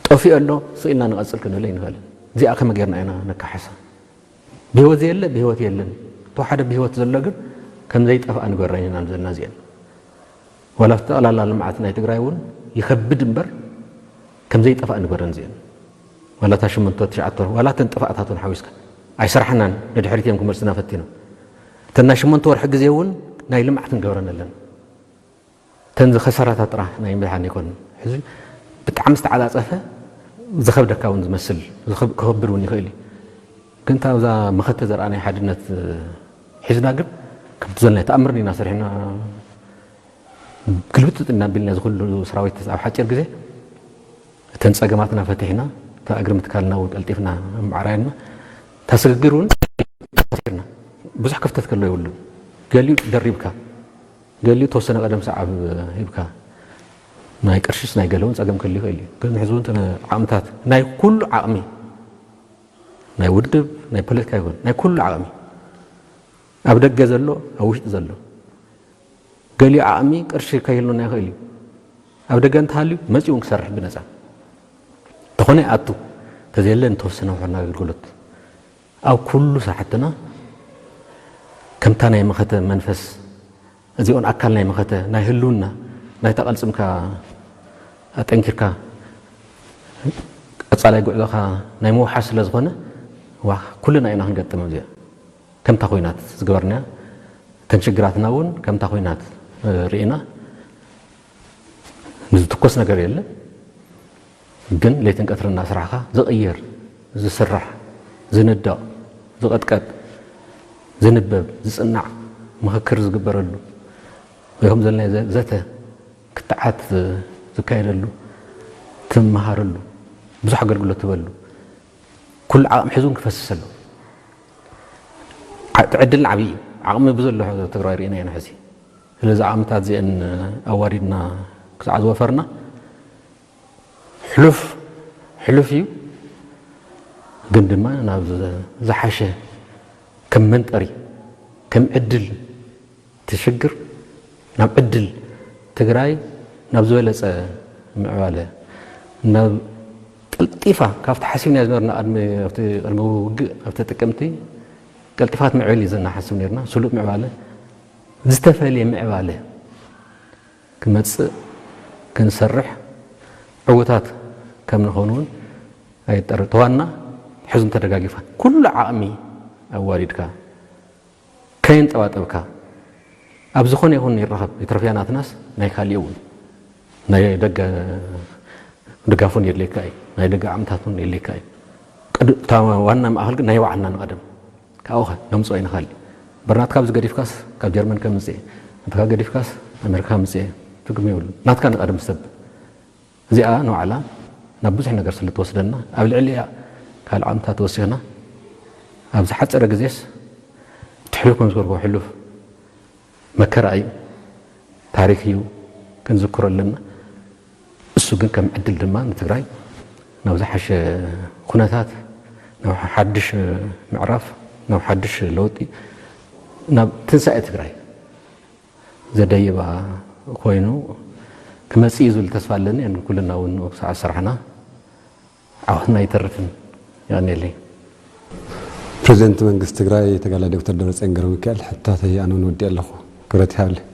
ጠፊኡ ኣሎ ስኢልና ንቐፅል ክንብል ኣይንኽእልን። እዚኣ ከመ ጌርና ኢና ነካሓሳ? ብህይወት ዘየለ ብህይወት የለን። እቶ ሓደ ብህይወት ዘሎ ግን ከም ዘይጠፍኣ ንገረን ኢና ዘለና እዚአን። ዋላ ጠቕላላ ልምዓት ናይ ትግራይ እውን ይኸብድ እምበር ከም ዘይጠፍኣ ንገረን እዚአን። ዋላ እታ ሽመንቶ ትሽዓተ ወርሒ ዋላ እተን ጥፋእታት እውን ሓዊስካ ኣይሰራሕናን። ንድሕሪት እዮም ክመልስና ፈቲኖም። እተን ናይ ሽመንቶ ወርሒ ግዜ እውን ናይ ልምዓት ንገብረን ኣለና። እተን ዝኸሰራታ ጥራሕ ናይ ምድሓን ኣይኮንን። ሕዚ ብጣዕሚ ዝተዓፃፀፈ ዝኸብደካ እውን ዝመስል ክኸብድ እውን ይኽእል እዩ። ግን እታ ኣብዛ መኸተ ዘርኣ ናይ ሓድነት ሒዝና ግን ከምቲ ዘልና ተኣምርን ኢና ሰሪሕና ግልብጥ እናቢልና ዝኩሉ ሰራዊት ኣብ ሓፂር ግዜ እተን ፀገማትና ፈቲሕና እታ እግሪ ምትካልና እውን ቀልጢፍና ኣመዓራይና እታ ስግግር እውን ብዙሕ ክፍተት ከሎ የብሉን። ገሊኡ ደሪብካ ገሊኡ ተወሰነ ቀደም ሰዓብ ሂብካ ናይ ቅርሽስ ናይ ገለ እውን ጸገም ክህሉ ይኽእል እዩ። ግን ሕዚ እውን ዓቕምታት ናይ ኩሉ ዓቕሚ፣ ናይ ውድብ፣ ናይ ፖለቲካ ይኹን ናይ ኩሉ ዓቕሚ፣ ኣብ ደገ ዘሎ፣ ኣብ ውሽጢ ዘሎ፣ ገሊኡ ዓቕሚ ቅርሺ ከይህልወና ይኽእል እዩ። ኣብ ደገ እንተሃልዩ መጺኡ እውን ክሰርሕ ብነጻ፣ ዝኾነ ይኣቱ፣ ተዘየለ እንተወሰነ ውሕና ኣገልግሎት ኣብ ኩሉ ስራሕትና ከምታ ናይ መኸተ መንፈስ፣ እዚኦን ኣካል ናይ መኸተ ናይ ህልውና፣ ናይታ ቀልጽምካ ኣጠንኪርካ ቀጻላይ ጉዕዞኻ ናይ ምውሓስ ስለ ዝኾነ፣ ዋ፣ ኩልና ኢና ክንገጥም እዚኣ። ከምታ ኮይናት ዝገበርናያ፣ እተን ሽግራትና እውን ከምታ ኮይናት ርኢና፣ ንዝትኮስ ነገር የለን። ግን ለይትን ቀትርን እናስራሕካ ዝቕየር፣ ዝስራሕ፣ ዝንደቕ፣ ዝቐጥቀጥ፣ ዝንበብ፣ ዝጽናዕ፣ ምኽክር ዝግበረሉ፣ ወይ ከም ዘለና ዘተ ክትዓት ዝካየደሉ፣ ትመሃረሉ፣ ብዙሕ ኣገልግሎት ትበሉ፣ ኩሉ ዓቕሚ ሕዙን ክፈስስ ኣሎ። ዓ-፣ እቲ ዕድል ዓብዪ እዩ። ዓቕሚ ብዘሎ ትግራይ ርኢና ኢና ሕዚ። ስለዚ ዓቕምታት እዚአን ኣዋዲድና ክሳዕ ዝወፈርና፣ ሕሉፍ፣ ሕሉፍ እዩ። ግን ድማ ናብ ዝሓሸ ከም መንጠሪ፣ ከም ዕድል፣ እቲ ሽግር ናብ ዕድል፣ ትግራይ ናብ ዝበለጸ ምዕባለ፣ ናብ ቀልጢፋ፣ ካብቲ ሓሲብናዮ ዝነበርና ቅድሚ፣ ኣብቲ ቅድሚ ውግእ፣ ኣብቲ ጥቅምቲ፣ ቀልጢፋ ክትምዕብል እዩ ዘለና ሓስብ ነርና። ስሉጥ ምዕባለ፣ ዝተፈልየ ምዕባለ ክመጽእ ክንሰርሕ ዕዉታት ከም ንኸውን እውን ኣይጠር-፣ ተዋና ሕዙን ተደጋጊፋ ኩሉ ዓቕሚ ኣዋዲድካ ከየንጠባጠብካ ኣብ ዝኾነ ይኹን ይረኸብ ይትረፍያ ናትናስ ናይ ካሊእ እውን ናይ ደገ ድጋፉን የድልየካ እዩ። ናይ ደገ ዓቕምታት እውን የድልየካ እዩ። ቅድ-፣ እታ ዋና ማእኸል ግን ናይ ባዕልና ንቐደም ካብኡ ኸ ነምፅኦ ኢና። ካሊእ በርናት ካብዚ ገዲፍካስ ካብ ጀርመን ከምፅእ፣ ናትካ ገዲፍካስ ኣሜሪካ ከምፅእ ትርጉም የብሉ። ናትካ ንቐደም ሰብ እዚኣ ንባዕላ ናብ ብዙሕ ነገር ስለ ትወስደና ኣብ ልዕሊኣ ካልእ ዓቕምታት ተወሲኽና ኣብ ዝሓፀረ ግዜስ እቲ ሕሉፍ ከም ዝገርቦ ሕሉፍ መከራ እዩ፣ ታሪክ እዩ፣ ክንዝክሮ ኣለና። እሱ ግን ከም ዕድል ድማ ንትግራይ ናብ ዝሓሸ ኩነታት፣ ናብ ሓድሽ ምዕራፍ፣ ናብ ሓድሽ ለውጢ፣ ናብ ትንሳኤ ትግራይ ዘደይባ ኮይኑ ክመጽእ እዩ ዝብል ተስፋ ኣለኒ። ኩልና እውን ክሳዕ ዝሰራሕና ዓወትና ኣይተርፍን። የቐንየለይ። ፕሬዚደንት መንግስቲ ትግራይ ተጋዳላይ ዶክተር ደብረፅዮን ገብረሚካኤል፣ ሕቶተይ ኣነ እውን ወዲአ ኣለኹ። ክብረት ይሃብልኝ።